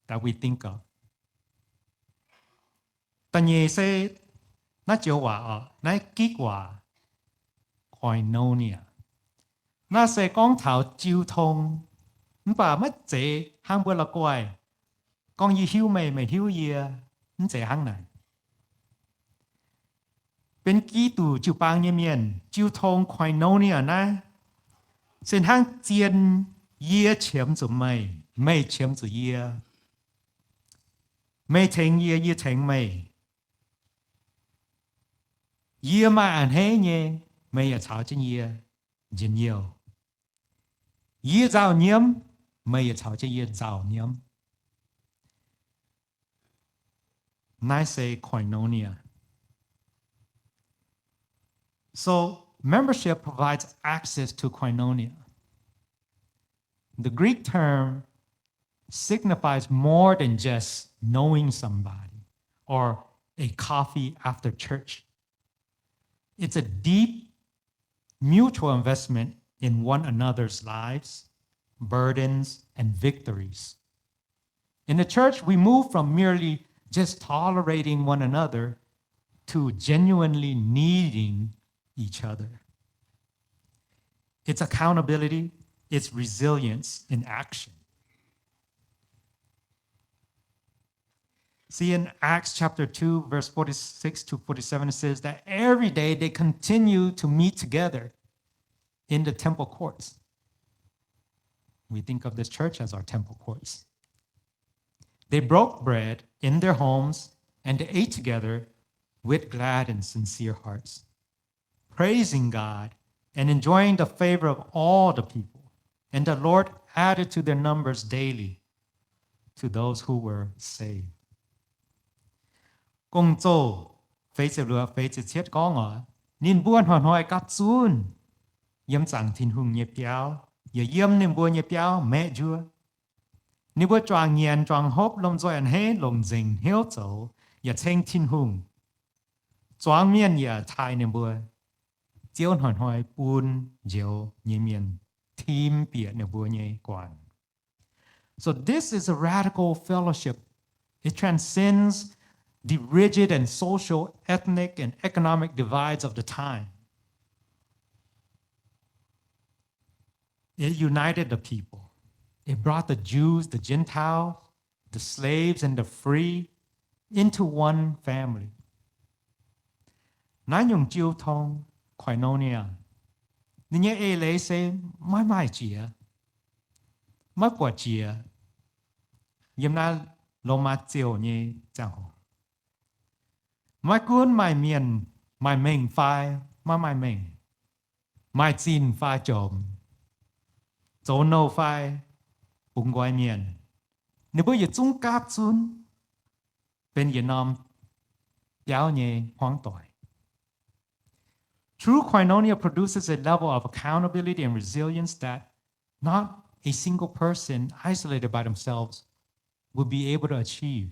that we think of. Da'nyeic se naaiv joux waac oc, naaiv gikv waac, koinonia. Naaiv se gorngv taux jiu tong, mv baac maiv zeiz hnangv mbuo la'guaih gorngv yie hiuv meih, meih hiuv yie, mv zeiz hnangv naaic. Benx Giduc jiu-baang nyei mienh, jiu tong, koinonia, naaiv se hnangv zien, yie qiemx zuqc meih, meih qiemx zuqc yie, meih tengx yie, yie tengx meih. Yie maaih a'hneiv nyei, meih yaac caux jienv yie njien-youh. Yie nzauh nyiemv, meih yaac caux jienv yie nzauh nyiemv. Naaiv se koinonia. So membership provides access to koinonia. The Greek term signifies more than just knowing somebody or a coffee after church. It's a deep mutual investment in one another's lives, burdens, and victories. In the church, we move from merely just tolerating one another to genuinely needing each other. It's accountability, it's resilience in action. See, in Acts chapter two, verse forty-six to forty-seven, it says that every day they continue to meet together in the temple courts. We think of this church as our temple courts. They broke bread in their homes and they ate together with glad and sincere hearts, praising God and enjoying the favor of all the people. And the Lord added to their numbers daily to those who were saved. Gong-Zoh feix ziepc luoqc, feix ziepc cietv gorngv oc, ninh mbuo hnoi-hnoi gapv zunv yiem zaangc Tin-Hungh nyei biauv, yaac yiem ninh mbuo nyei biauv maeqv njuov. Ninh mbuo juangc nyanc juangc hopv, lomh nzoih a'hneiv, longc nzengc hnyouv zoux, yaac ceng Tin-Hungh. Zuangx mienh yaac taaih ninh mbuo. Ziouv hnoi-hnoi bun njoux nyei mienh tim bieqc ninh mbuo nyei guangc. So this is a radical fellowship. It transcends the rigid and social, ethnic, and economic divides of the time. It united the people. It brought the Jews, the Gentiles, the slaves, and the free into one family. Naaiv nyungc jiu tong, koinonia, ninh nyei eix leiz se maiv maaih jiex. maiv buatc jiex yiem naaiv Lomaa ziouh nyei ziangh hoc. Maiv gunv maaih mienh maaih mengh fai maiv maaih mengh, maaih zinh fai jomc, zoux nouh fai bungx nqoi mienh, ninh mbuo yietc zungv gapv zunv benx yietc norm biauv nyei hmuangv doic. True koinonia produces a level of accountability and resilience that not a single person isolated by themselves would be able to achieve.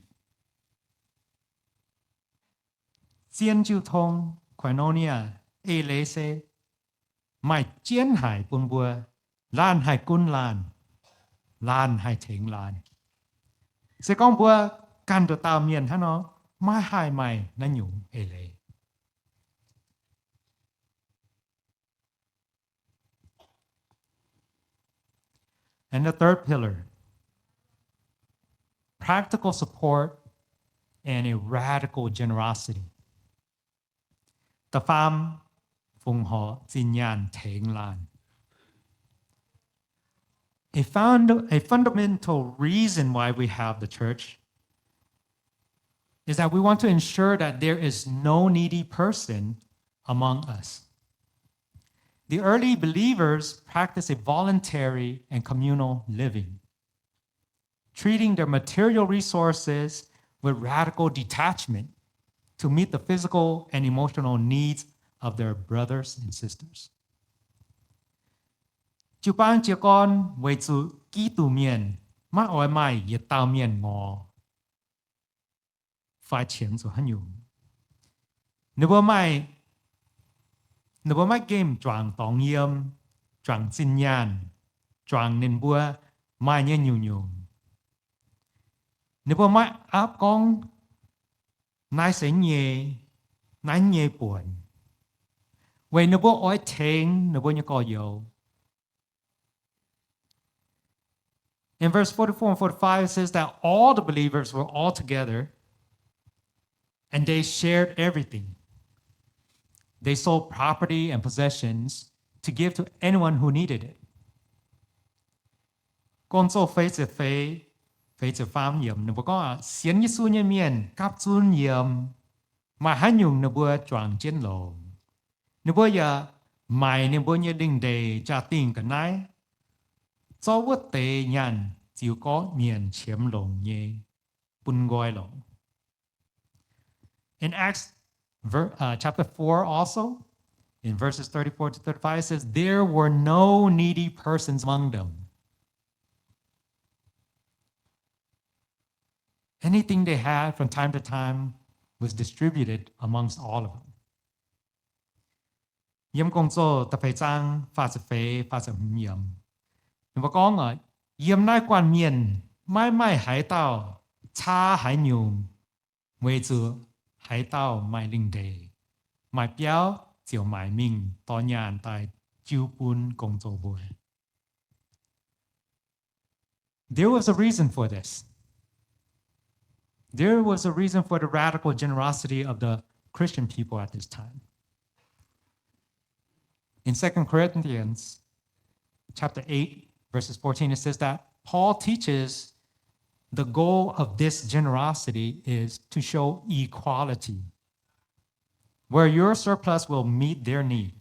Zien jiu tong, koinonia, eix leiz se maaih jienv haic bun mbuo, laanh haih gunv laanh, laanh haih tengx laanh. Se gorngv mbuo ganh nduqc dauh mienh hnangv nor, maiv haih maaih naaiv nyungc eix leiz. And the third pillar, practical support and a radical generosity. Da'faam, fongc horc zinh nyaanh tengx laanh. A, fund, a fundamental reason why we have the church is that we want to ensure that there is no needy person among us. The early believers practiced a voluntary and communal living, treating their material resources with radical detachment to meet the physical and emotional needs of their brothers and sisters. Jiu-baang jiez gorn weic zuqc Giduc mienh maiv oix maaih yietc dauh mienh ngorc fai qiemx zuqc haaix nyungc. Ninh mbuo maaih, ninh mbuo maiv gemh juangc dorngx yiem, juangc zinh nyaanh, juangc ninh mbuo maaih nyei nyungc-nyungc. Ninh mbuo maiv aapv gorngv naaiv se nyei, naaiv nyei buonc, weic ninh mbuo oix tengx ninh mbuo nyei gorx-youz. In verse forty-four and forty-five, it says that all the believers were all together and they shared everything. They sold property and possessions to give to anyone who needed it. Gong-Zoh feix ziepc feix, feix ziepc faam yiemc, ninh mbuo gorngv, sienx Yesu nyei mienh gapv zunv yiem, maaih haaix nyungc ninh mbuo juangc jienv longx. Ninh mbuo yaac maaic ninh mbuo nyei lingh ndeic jaa-dingh ga'naaiv, zorqv wuov deix nyaanh ziux gorqv-mienh qiemx longc nyei, bun nqoi longc. In Acts ver-, uh, chapter four also, in verses thirty-four to thirty-five, it says, there were no needy persons among them. Anything they had from time to time was distributed amongst all of them. Yiem Gong-Zoh da'feix zaang faah ziepc feix, faah ziepc hmz yiemc, ninh mbuo gorngv, yiem naaiv guanh mienh maiv maaih haaix dauh caa haaix nyungc weic zuqc haaix dauh maaih lingh ndeic, maaih biauv ziouc maaic mingh dorh nyaanh daaih jiu bun Gong-Zoh mbuo. There was a reason for this. There was a reason for the radical generosity of the Christian people at this time. In Second Corinthians chapter eight, verses fourteen, it says that Paul teaches the goal of this generosity is to show equality, where your surplus will meet their need.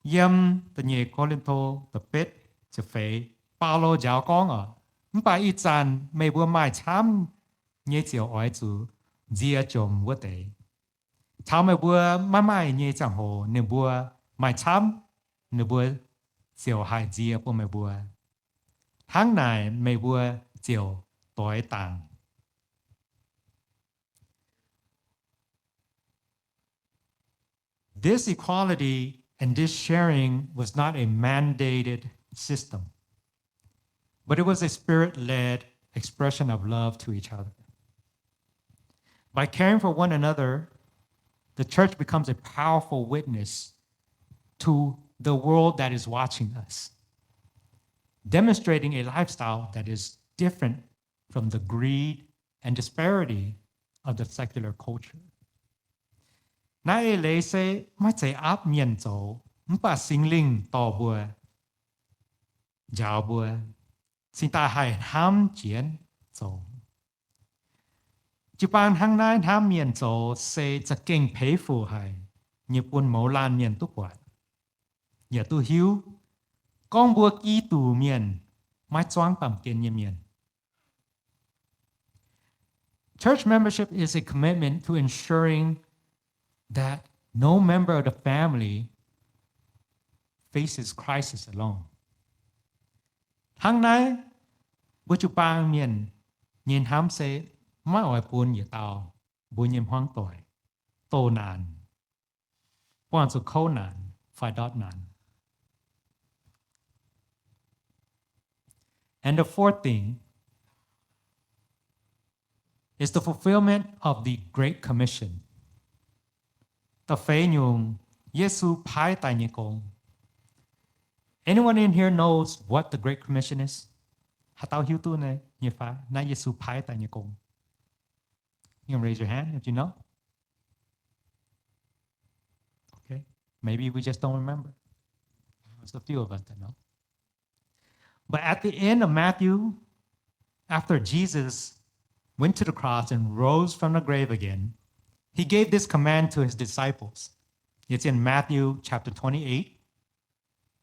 Yiem da'nyeic Ko^lin^to da'betv ziepc feix, Baulo njaaux gorngv oc, mv baac ih zanc meih mbuo maaih camv nyei ziouc oix zuqc nzie jomc wuov deix. Taux meih mbuo maiv maaih nyei ziangh hoc ninh mbuo maaih camv, ninh mbuo ziouc haih nzie bun meih mbuo. Hnangv naaic meih mbuo ziouc doix dangc. This equality and this sharing was not a mandated system, but it was a spirit-led expression of love to each other. By caring for one another, the church becomes a powerful witness to the world that is watching us, demonstrating a lifestyle that is different from the greed and disparity of the secular culture. Naaiv eix leiz se maiv zeiz aapv mienh zoux, mv baac Singx Lingh dorh mbuo, njaaux mbuo. cingx daaih haih hnamv jienv zoux. Jiu-baang hnangv naaiv hnamv mienh zoux se za'gengh peix fuc haic nyei bun mouz laanh mienh duqv buatc, yaac duqv hiuv gorngv mbuo Giduc mienh maiv zuangv baamh gen nyei mienh. Church membership is a commitment to ensuring that no member of the family faces crisis alone. Hnangv naaiv, mbuo jiu-baang mienh nyei hnamv se maiv oix bun yietc dauh mbuo nyei hmuangv doic doh naanc, buangh zuqc kouv naanc fai ndortv naanc. And the fourth thing is the fulfillment of the Great Commission. Da'feix nyungc, Yesu paaiv daaih nyei gong. Anyone in here knows what the Great Commission is? Haaix dauh hiuv duqv nyei fai naaiv Yesu paaiv daaih nyei gong? You can raise your hand if you know. Okay. Maybe we just don't remember. There's a few of us that know. But at the end of Matthew, after Jesus went to the cross and rose from the grave again, he gave this command to his disciples. It's in Matthew chapter twenty-eight,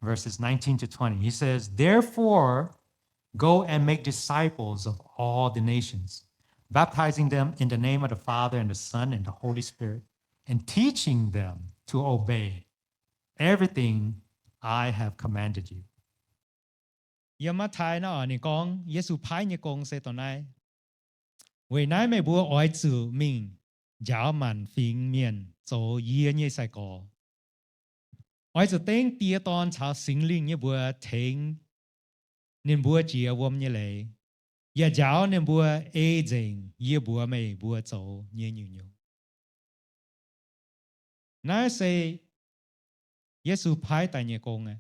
verses nineteen to twenty. He says, Therefore, go and make disciples of all the nations, baptizing them in the name of the Father and the Son and the Holy Spirit, and teaching them to obey everything I have commanded you. Yiem Matv^tai naaiv oc, ninh gorngv Yesu paaiv nyei gong se dongh naaiv. Weic naaiv meih mbuo oix zuqc mingh njaaux maanc fingx mienh zoux yie nyei sai-gorx. Oix zuqc dengv Die, Dorn caux Singx Lingh nyei mbuox tengx ninh mbuo jiex wuom nyei leiz, yaac njaaux ninh mbuo ei nzengc yie mbuox meih mbuo zoux nyei nyungc-nyungc. Naaiv se Yesu paaiv daaih nyei gong aqv.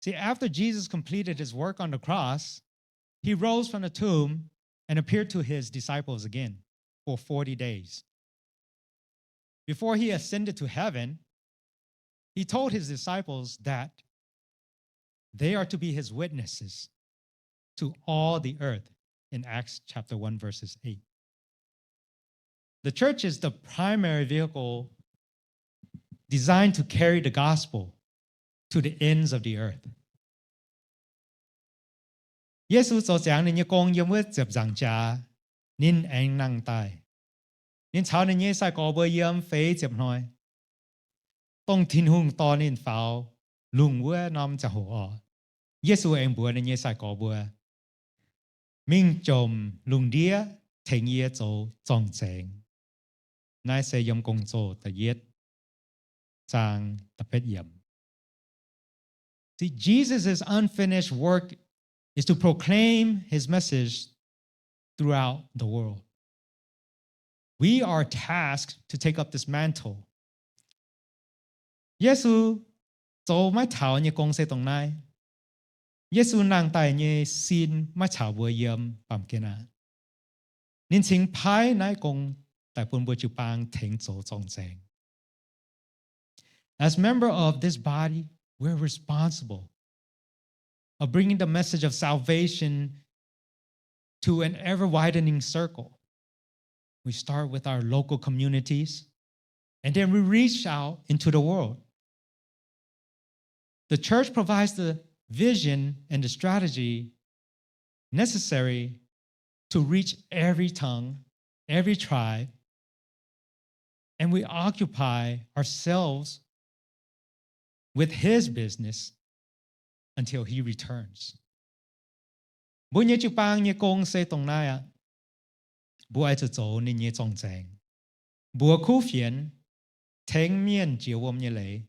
See, after Jesus completed his work on the cross, he rose from the tomb and appeared to his disciples again for forty days. Before he ascended to heaven, he told his disciples that they are to be his witnesses to all the earth in Acts chapter one, verses eight. The church is the primary vehicle designed to carry the gospel to the ends of the earth. Yesu zoux ziangx ninh nyei gong yiem wuov ziepc nzaangc jaax, ninh aengx nangh daaih. Ninh caux ninh nyei sai-gorx mbuo yiem feix ziepc hnoi, dongh Tin-Hungh dorh ninh faaux lungh wuov norm ziangh hoc oc. Yesu aengx mbuox ninh nyei sai-gorx mbuo, mingh jomc lungh ndiev tengx yie zoux zorng-zaengx. Naaiv se yiem Gong-Zoh da'yietv zaang da'betv yiemc. See, Jesus' unfinished work is to proclaim his message throughout the world. We are tasked to take up this mantle. Yesu zoux maiv taux nyei gong se dongh naaiv. Yesu nangh daaih nyei sin maiv caux mbuo yiem baamh gen aqv. Ninh cingx paaiv naaiv gong daaih bun mbuo jiu-baang tengx zoux zorng-zaengx. As member of this body, we're responsible of bringing the message of salvation to an ever-widening circle. We start with our local communities, and then we reach out into the world. The church provides the vision and the strategy necessary to reach every tongue, every tribe, and we occupy ourselves with his business until he returns. Mbuo nyei jiu-baang nyei gong se dongh naaiv aqv. Mbuo oix zuqc zoux ninh nyei zorng-zaengx, mbuox kuv fienx, tengx mienh jiex wuom nyei leiz,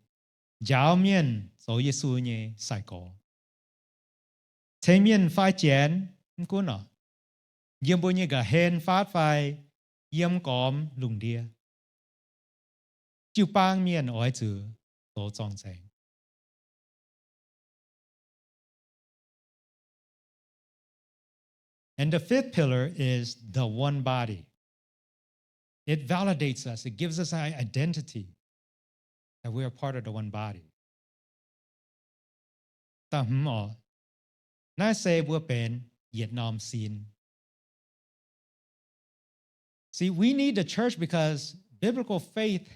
njaaux mienh zoux Yesu nyei sai-gorx, ceng mienh fai janx, mv gunv oc, yiem mbuo nyei nqa'hlen faatv fai yiem gormx lungh ndiev, jiu-baang mienh oix zuqc zoux zorng-zaengx. And the fifth pillar is the one body. It validates us. It gives us an identity that we are part of the one body. Da'hmz oc, naaiv se mbuo benx yietc norm sin. See, we need the church because biblical faith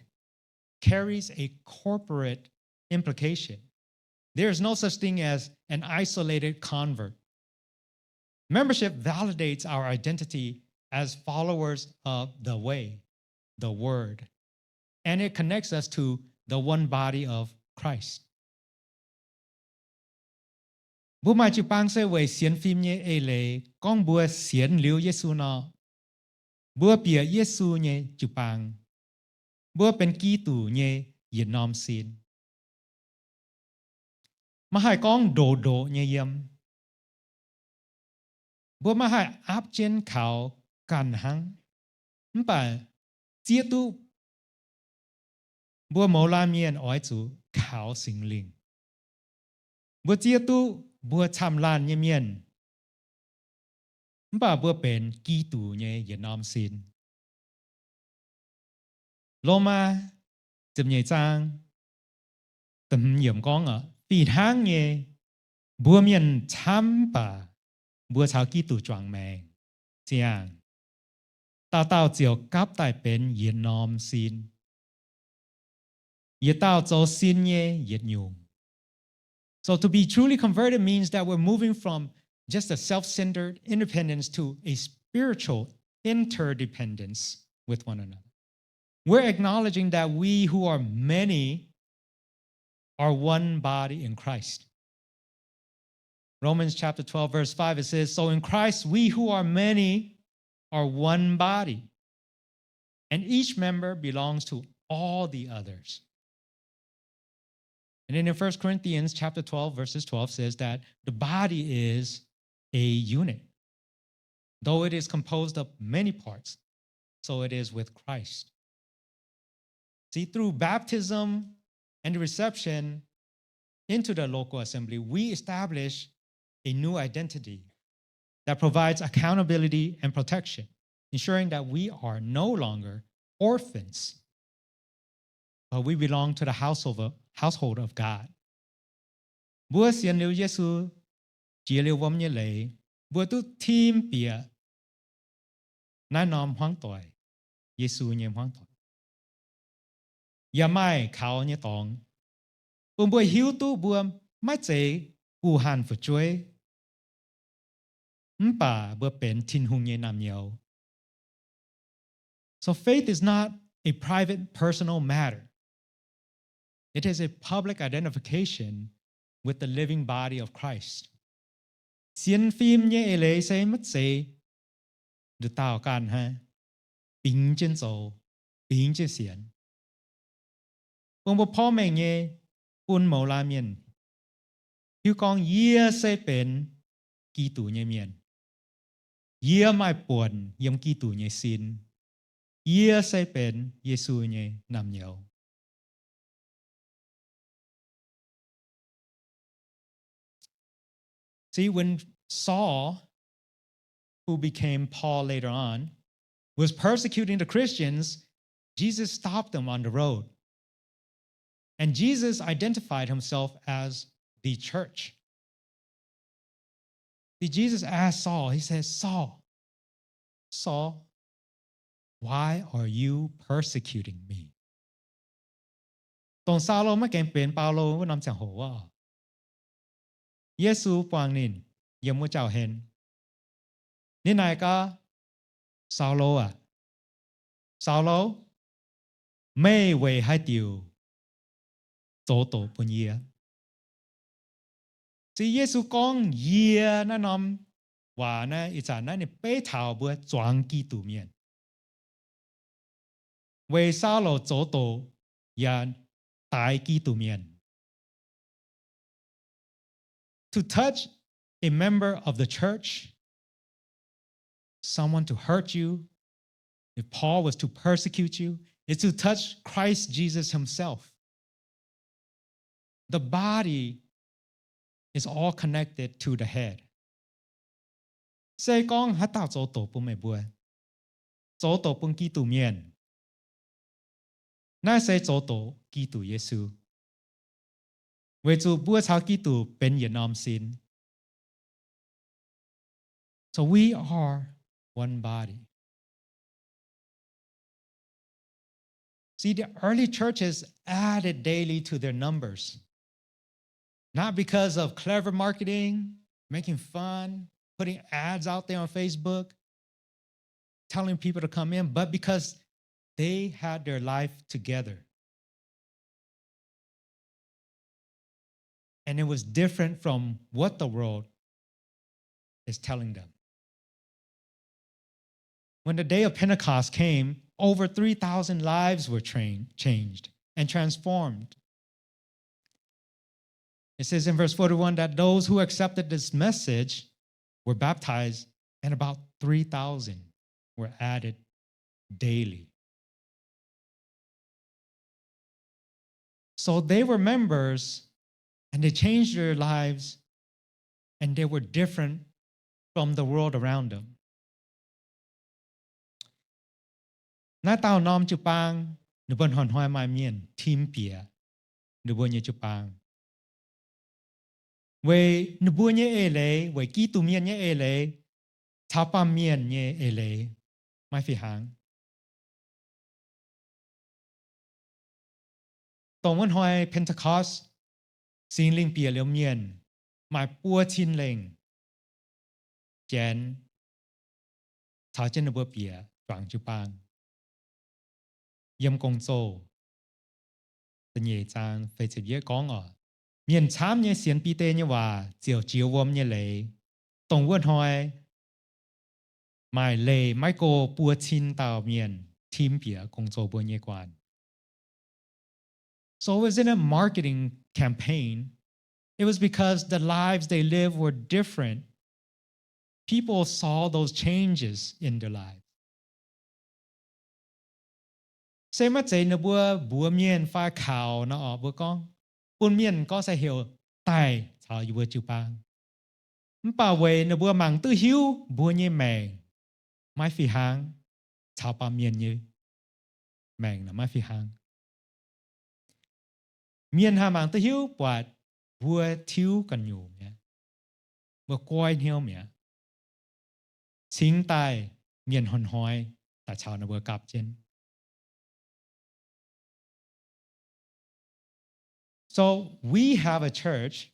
carries a corporate implication. There is no such thing as an isolated convert. Membership validates our identity as followers of the way, the word, and it connects us to the one body of Christ. Mbuo maaih jiu-baang se weic sienx fim nyei eix leiz. Gorngv mbuo sienx liuz Yesu nor, mbuo bieqc Yesu nyei jiu-baang. Mbuo benx Giduc nyei yietc norm sin. Maiv haih gorngv ndoqc ndoqc nyei yiem. Mbuo maiv haih aapv jienv kaux ganh hnangv. Mv baac zieqv duqv mbuo mouz laanh mienh oix zuqc kaux Singx Lingh. Mbuo zieqv duqv mbuo camv laanh nyei mienh, mv baac mbuo benx Giduc nyei yietc norm sin. Lomaa ziepc nyeic zaang da'hmz yiemc gorngv, fih hnangv nyei, mbuo mienh camv baac mbuo caux Giduc juangc maengc ziangh, dauh dauh ziouc gapv daaih benx yietc norm sin. Yietc dauh zoux sin nyei yietc nyungc. So to be truly converted means that we're moving from just a self-centered independence to a spiritual interdependence with one another. We're acknowledging that we who are many are one body in Christ. Romans chapter twelve, verse five, it says, so in Christ, we who are many are one body, and each member belongs to all the others. And then in First Corinthians chapter twelve, verses twelve says that the body is a unit. Though it is composed of many parts, so it is with Christ. See, through baptism and reception into the local assembly, we establish a new identity that provides accountability and protection, ensuring that we are no longer orphans, but we belong to the household of, household of God. Mbuo sienx liuz Yesu, jiex liuz wuom nyei leiz, mbuo duqv tim bieqc naaiv norm hmuangv doic, Yesu nyei hmuangv doic, yaac maaih kaux nyei dorngx, bun mbuo hiuv duqv mbuo maiv zeiz guh hanh fu'jueiv, mv baac mbuo benx Tin-Hungh nyei naamh nyouz. So faith is not a private, personal matter. It is a public identification with the living body of Christ. Sienx fim nyei eix leiz se maiv zeiz nduqc dauh ganh hnangv, bingx jienv zoux, bingx jienv sienx. Bun mbuo porv mengh nyei bun mouz laanh mienh hiuv gorngv yie se benx Giduc nyei mienh. Yie maaih buonc yiem Giduc nyei sin. Yie se benx Yesu nyei naamh nyouz. See, when Saul, who became Paul later on, was persecuting the Christians, Jesus stopped them on the road. And Jesus identified himself as the church. See, Jesus asked Saul, he says, Saul, Saul, why are you persecuting me? Dongh Saulo maiv gaengh benx Baulo wuov norm ziangh hoc wuov, Yesu buangh ninh yiem wuov jauv hen. Ninh naaic gaax, Saulo aac, Saulo, meih weic haaix diuc zoux doqc bun yie? Se Yesu gorngv yie naaiv norm waac naaiv, ih zanc naaiv ninh beiv taux mbuo zuangx Giduc mienh, weic Saulo zoux doqc yaac daix Giduc mienh. To touch a member of the church, someone to hurt you, if Paul was to persecute you, is to touch Christ Jesus himself. The body is all connected to the head. Se gorngv haaix dauh zoux doqc bun meih mbuo, zoux doqc bun Giduc mienh, Naaiv se zoux doqc Giduc Yesu, weic zuqc mbuo caux Giduc benx yietc norm sin. So we are one body. See, the early churches added daily to their numbers, not because of clever marketing, making fun, putting ads out there on Facebook, telling people to come in, but because they had their life together. And it was different from what the world is telling them. When the day of Pentecost came, over three thousand lives were trained, changed, and transformed. It says in verse forty-one that those who accepted this message were baptized, and about three thousand were added daily. So they were members, and they changed their lives, and they were different from the world around them. Naaiv dauh norm jiu-baang, ninh mbuo hnoi-hnoi maaih mienh tim bieqc ninh mbuo nyei jiu-baang, weic ninh mbuo nyei eix leiz, weic Giduc mienh nyei eix leiz caux baamh mienh nyei eix leiz maiv fih hnangv. Dongh wuov hnoi Pentecost, Singx Lingh bieqc liuz mienh maaih buo cin lengh, Janx caux jienv ninh mbuo bieqc juangc jiu-baang. Yiem Gong-Zoh da'nyeic zaang feix ziepc yietv gorngv oc, mienh camv nyei sienx Bide nyei waac ziouc jiex wuom nyei leiz. Dongh wuov hnoi maaih leih maiv go buo cin dauh mienh tim bieqc Gong-Zoh mbuo nyei guanh. So it wasn't a marketing campaign. It was because the lives they lived were different. People saw those changes in their lives. Se maiv zeiz ninh mbuo mbuox mienh fai kaux nor oc, mbuo gorngv bun mienh gorngv se heuc daaih caux yie mbuo jiu-baang. Mv baac weic ninh mbuo mangc duqv hiuv mbuo nyei maengc maiv fih hnangv caux baamh mienh nyei maengc naaic maiv fih hnangv. Mienh haih mangc duqv hiuv buatc mbuo tiuv ganh nyungc mi'aqv, mbuo goiv hnyouv mi'aqv, cingx daaih mienh hnoi-hnoi daaih caux ninh mbuo gapv jienv. So we have a church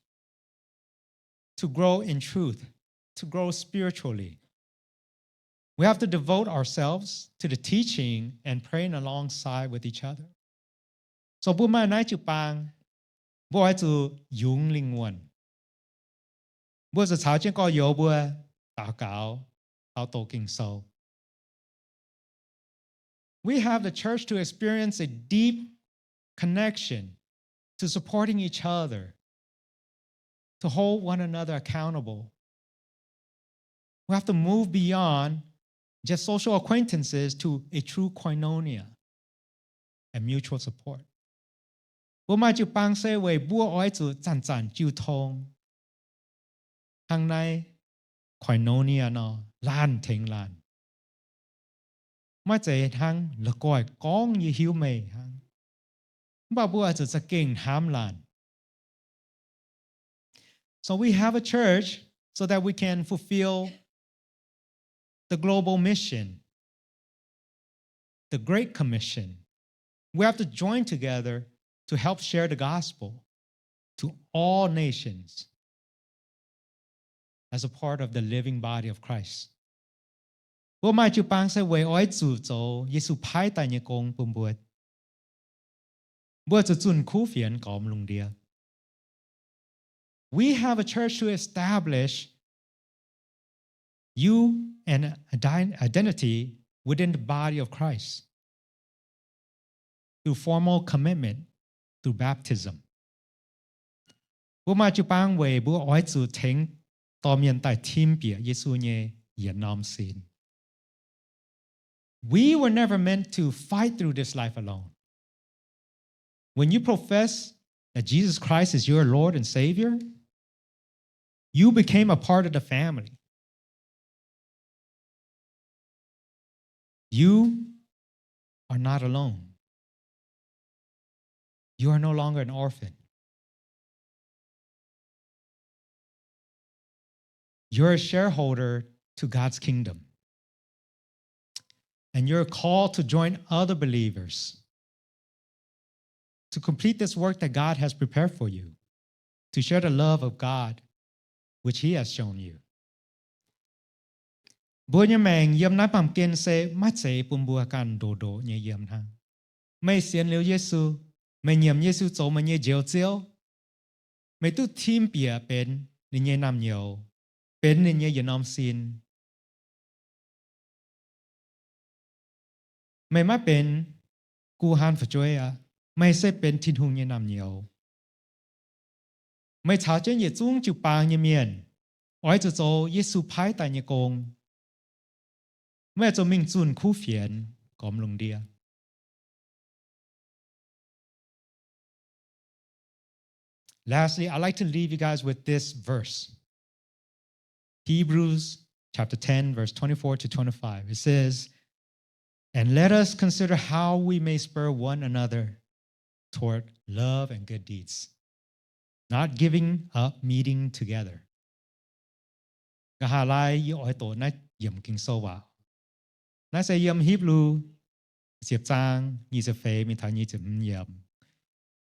to grow in truth, to grow spiritually. We have to devote ourselves to the teaching and praying alongside with each other. So mbuo maaih naaiv jiu-baang, mbuo oix zuqc yungz lingh wuonh. Mbuo zuqc caux jienv gorx-youz mbuo daux gaux, daux doqc Ging-Sou. We have the church to experience a deep connection to supporting each other, to hold one another accountable. We have to move beyond just social acquaintances to a true koinonia and mutual support. Mbuo maaih jiu-baang se weic mbuo oix zuqc zanc-zanc jiu tong, hnangv naaiv koinonia nor, laanh tengx laanh. Maiv zeiz hnangv la'guaih gorngv yie hiuv meih hnangv, mv baac mbuo oix zuqc za'gengh hnamv laanh. So we have a church so that we can fulfill the global mission, the Great Commission. We have to join together to help share the gospel to all nations as a part of the living body of Christ. Mbuo maaih jiu-baang se weic oix zuqc zoux Yesu paaiv daaih nyei gong bun mbuo. Mbuo zuqc zunh kuv fienx gormx lungh ndiev. We have a church to establish you an ident- identity within the body of Christ through formal commitment through baptism. Mbuo maaih jiu-baang weic mbuo oix zuqc tengx dorh mienh daaih tim bieqc Yesu nyei yietc norm sin. We were never meant to fight through this life alone. When you profess that Jesus Christ is your Lord and Savior, you became a part of the family. You are not alone. you are no longer an orphan. You're a shareholder to God's kingdom. And you're called to join other believers to complete this work that God has prepared for you, to share the love of God which He has shown you. Mbuo nyei maengc yiem naaiv baamh gen se maiv zeiz bun mbuo ganh ndoqc ndoqc nyei yiem hnangv. Meih sienx liuz Yesu, meih nyiemc Yesu zoux meih nyei Njoux Ziouv, meih duqv tim bieqc benx ninh nyei naamh nyouz, benx ninh nyei yietc norm sin. Meih maiv benx guh hanh fu'jueiv aqv. Meih se benx Tin-Hungh nyei naamh nyouz. Meih caux jienv yietc zungv jiu-baang nyei mienh oix zuqc zoux Yesu paaiv daaih nyei gong. Meih oix zuqc mingh zunh kuv fienx gormx lungh ndiev. Lastly, I'd like to leave you guys with this verse. Hebrews chapter ten, verse twenty-four to twenty-five. It says, "And let us consider how we may spur one another toward love and good deeds, not giving up meeting together." Nqa'haav laai yie oix doqc naaiv yiemc Ging-Sou waac. Naaiv se yiem Hipv^lu ziepc zaang nyic ziepc feix mingh taux nyic ziepc hmz yiemc.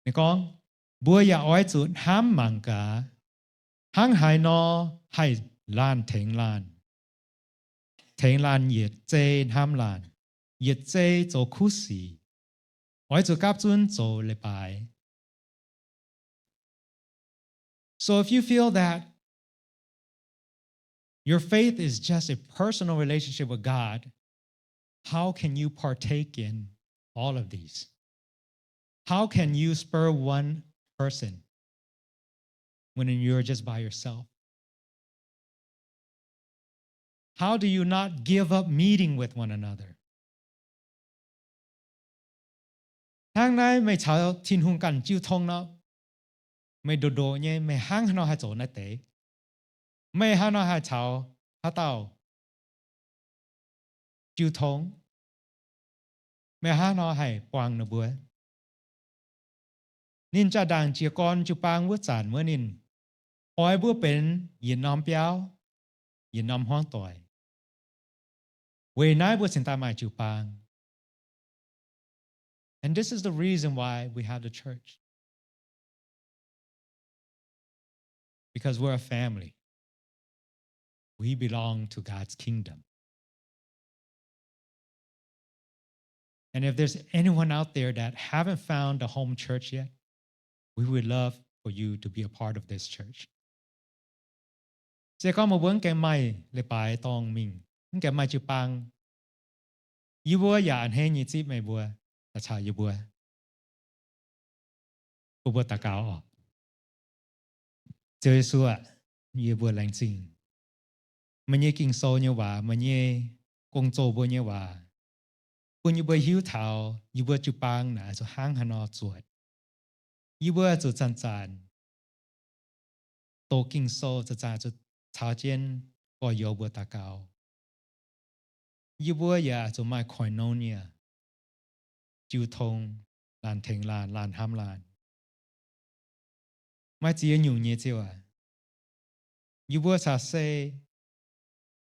Ninh gorngv, mbuo yaac oix zuqc hnamv mangc gaax, hnangv haaix nor haih laanh tengx laanh, tengx laanh yietc zei hnamv laanh, yietc zei zoux kuv sic, oix zuqc gapv zunv zoux leiz-baaix. So if you feel that your faith is just a personal relationship with God, how can you partake in all of these? How can you spur one person when you're just by yourself? How do you not give up meeting with one another? Hnangv naaiv meih caux Tin-Hungh ganh jiu tong nor, meih ndoqc ndoqc nyei, meih hnangv haaix nor haih zoux naaiv deix? Meih hnangv haaix nor haih caux haaix dauh jiu tong? Meih hnangv haaix nor haih buangh ninh mbuo? Ninh jaa-ndaangc jiez gorn jiu-baang wuov zanc wuov, ninh oix mbuo benx yietc norm biauv, yietc norm hmuangv doic. Weic naaiv mbuo cingx daaih maaih jiu-baang. And this is the reason why we have the church. Because we're a family. We belong to God's kingdom. And if there's anyone out there that haven't found the home church yet, we would love for you to be a part of this church. Se gorngv meih mbuo mv gaengh maaih leiz-baaix dorngh mingh, mv gaengh maaih jiu-baang, yie mbuo yaac a'hneiv nyei zipv meih mbuo daaih caux yie mbuo, bun mbuo daux gaux oc. Ziouv Yesu aah, yie mbuo laengz zingh meih nyei Ging-Sou nyei waac, meih nyei gong-zoh mbuo nyei waac, bun yie mbuo hiuv taux yie mbuo jiu-baang naaic zuqc hnangv haaix nor zuotc. Yie mbuo zuqc zanc-zanc doqc Ging-Sou, zanc-zanc zuqc caux jienv gorx-youz mbuo daux gaux. Yie mbuo yaac zuqc maaih koinonia, jiu tong, laanh tengx laanh, laanh hnamv laanh. Maaih ziex nyungc nyei, Ziouv aac, yie mbuo caux se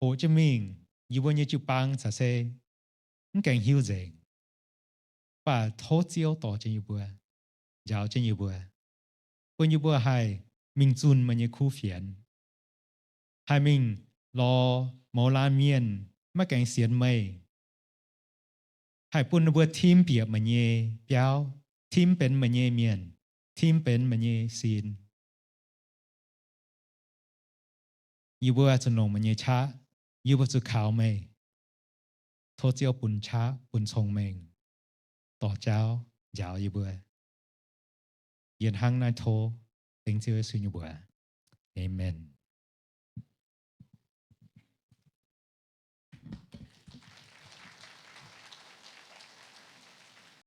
hoqc jienv mingh, yie mbuo nyei jiu-baang caux se mv gaengh hiuv nzengc. Mv baac tov Ziouv dorh jienv yie mbuo, njaaux jienv yie mbuo, bun yie mbuo haih mingh zunh meih nyei kuv fienx, haih mingh lorz mouz laanh mienh maiv gaengh sienx meih, haih bun ninh mbuo tim bieqc meih nyei biauv, tim benx meih nyei mienh, tim benx meih nyei sin. Yie mbuo zuqc longc meih nyei qaqv, yie mbuo zuqc kaux meih. Tov Ziouv bun qaqv, bun cong-mengh, dorh jauv njaaux yie mbuo. Yie hnangv naaiv tov dengv Ziouv Yesu nyei mbuox. Aamen.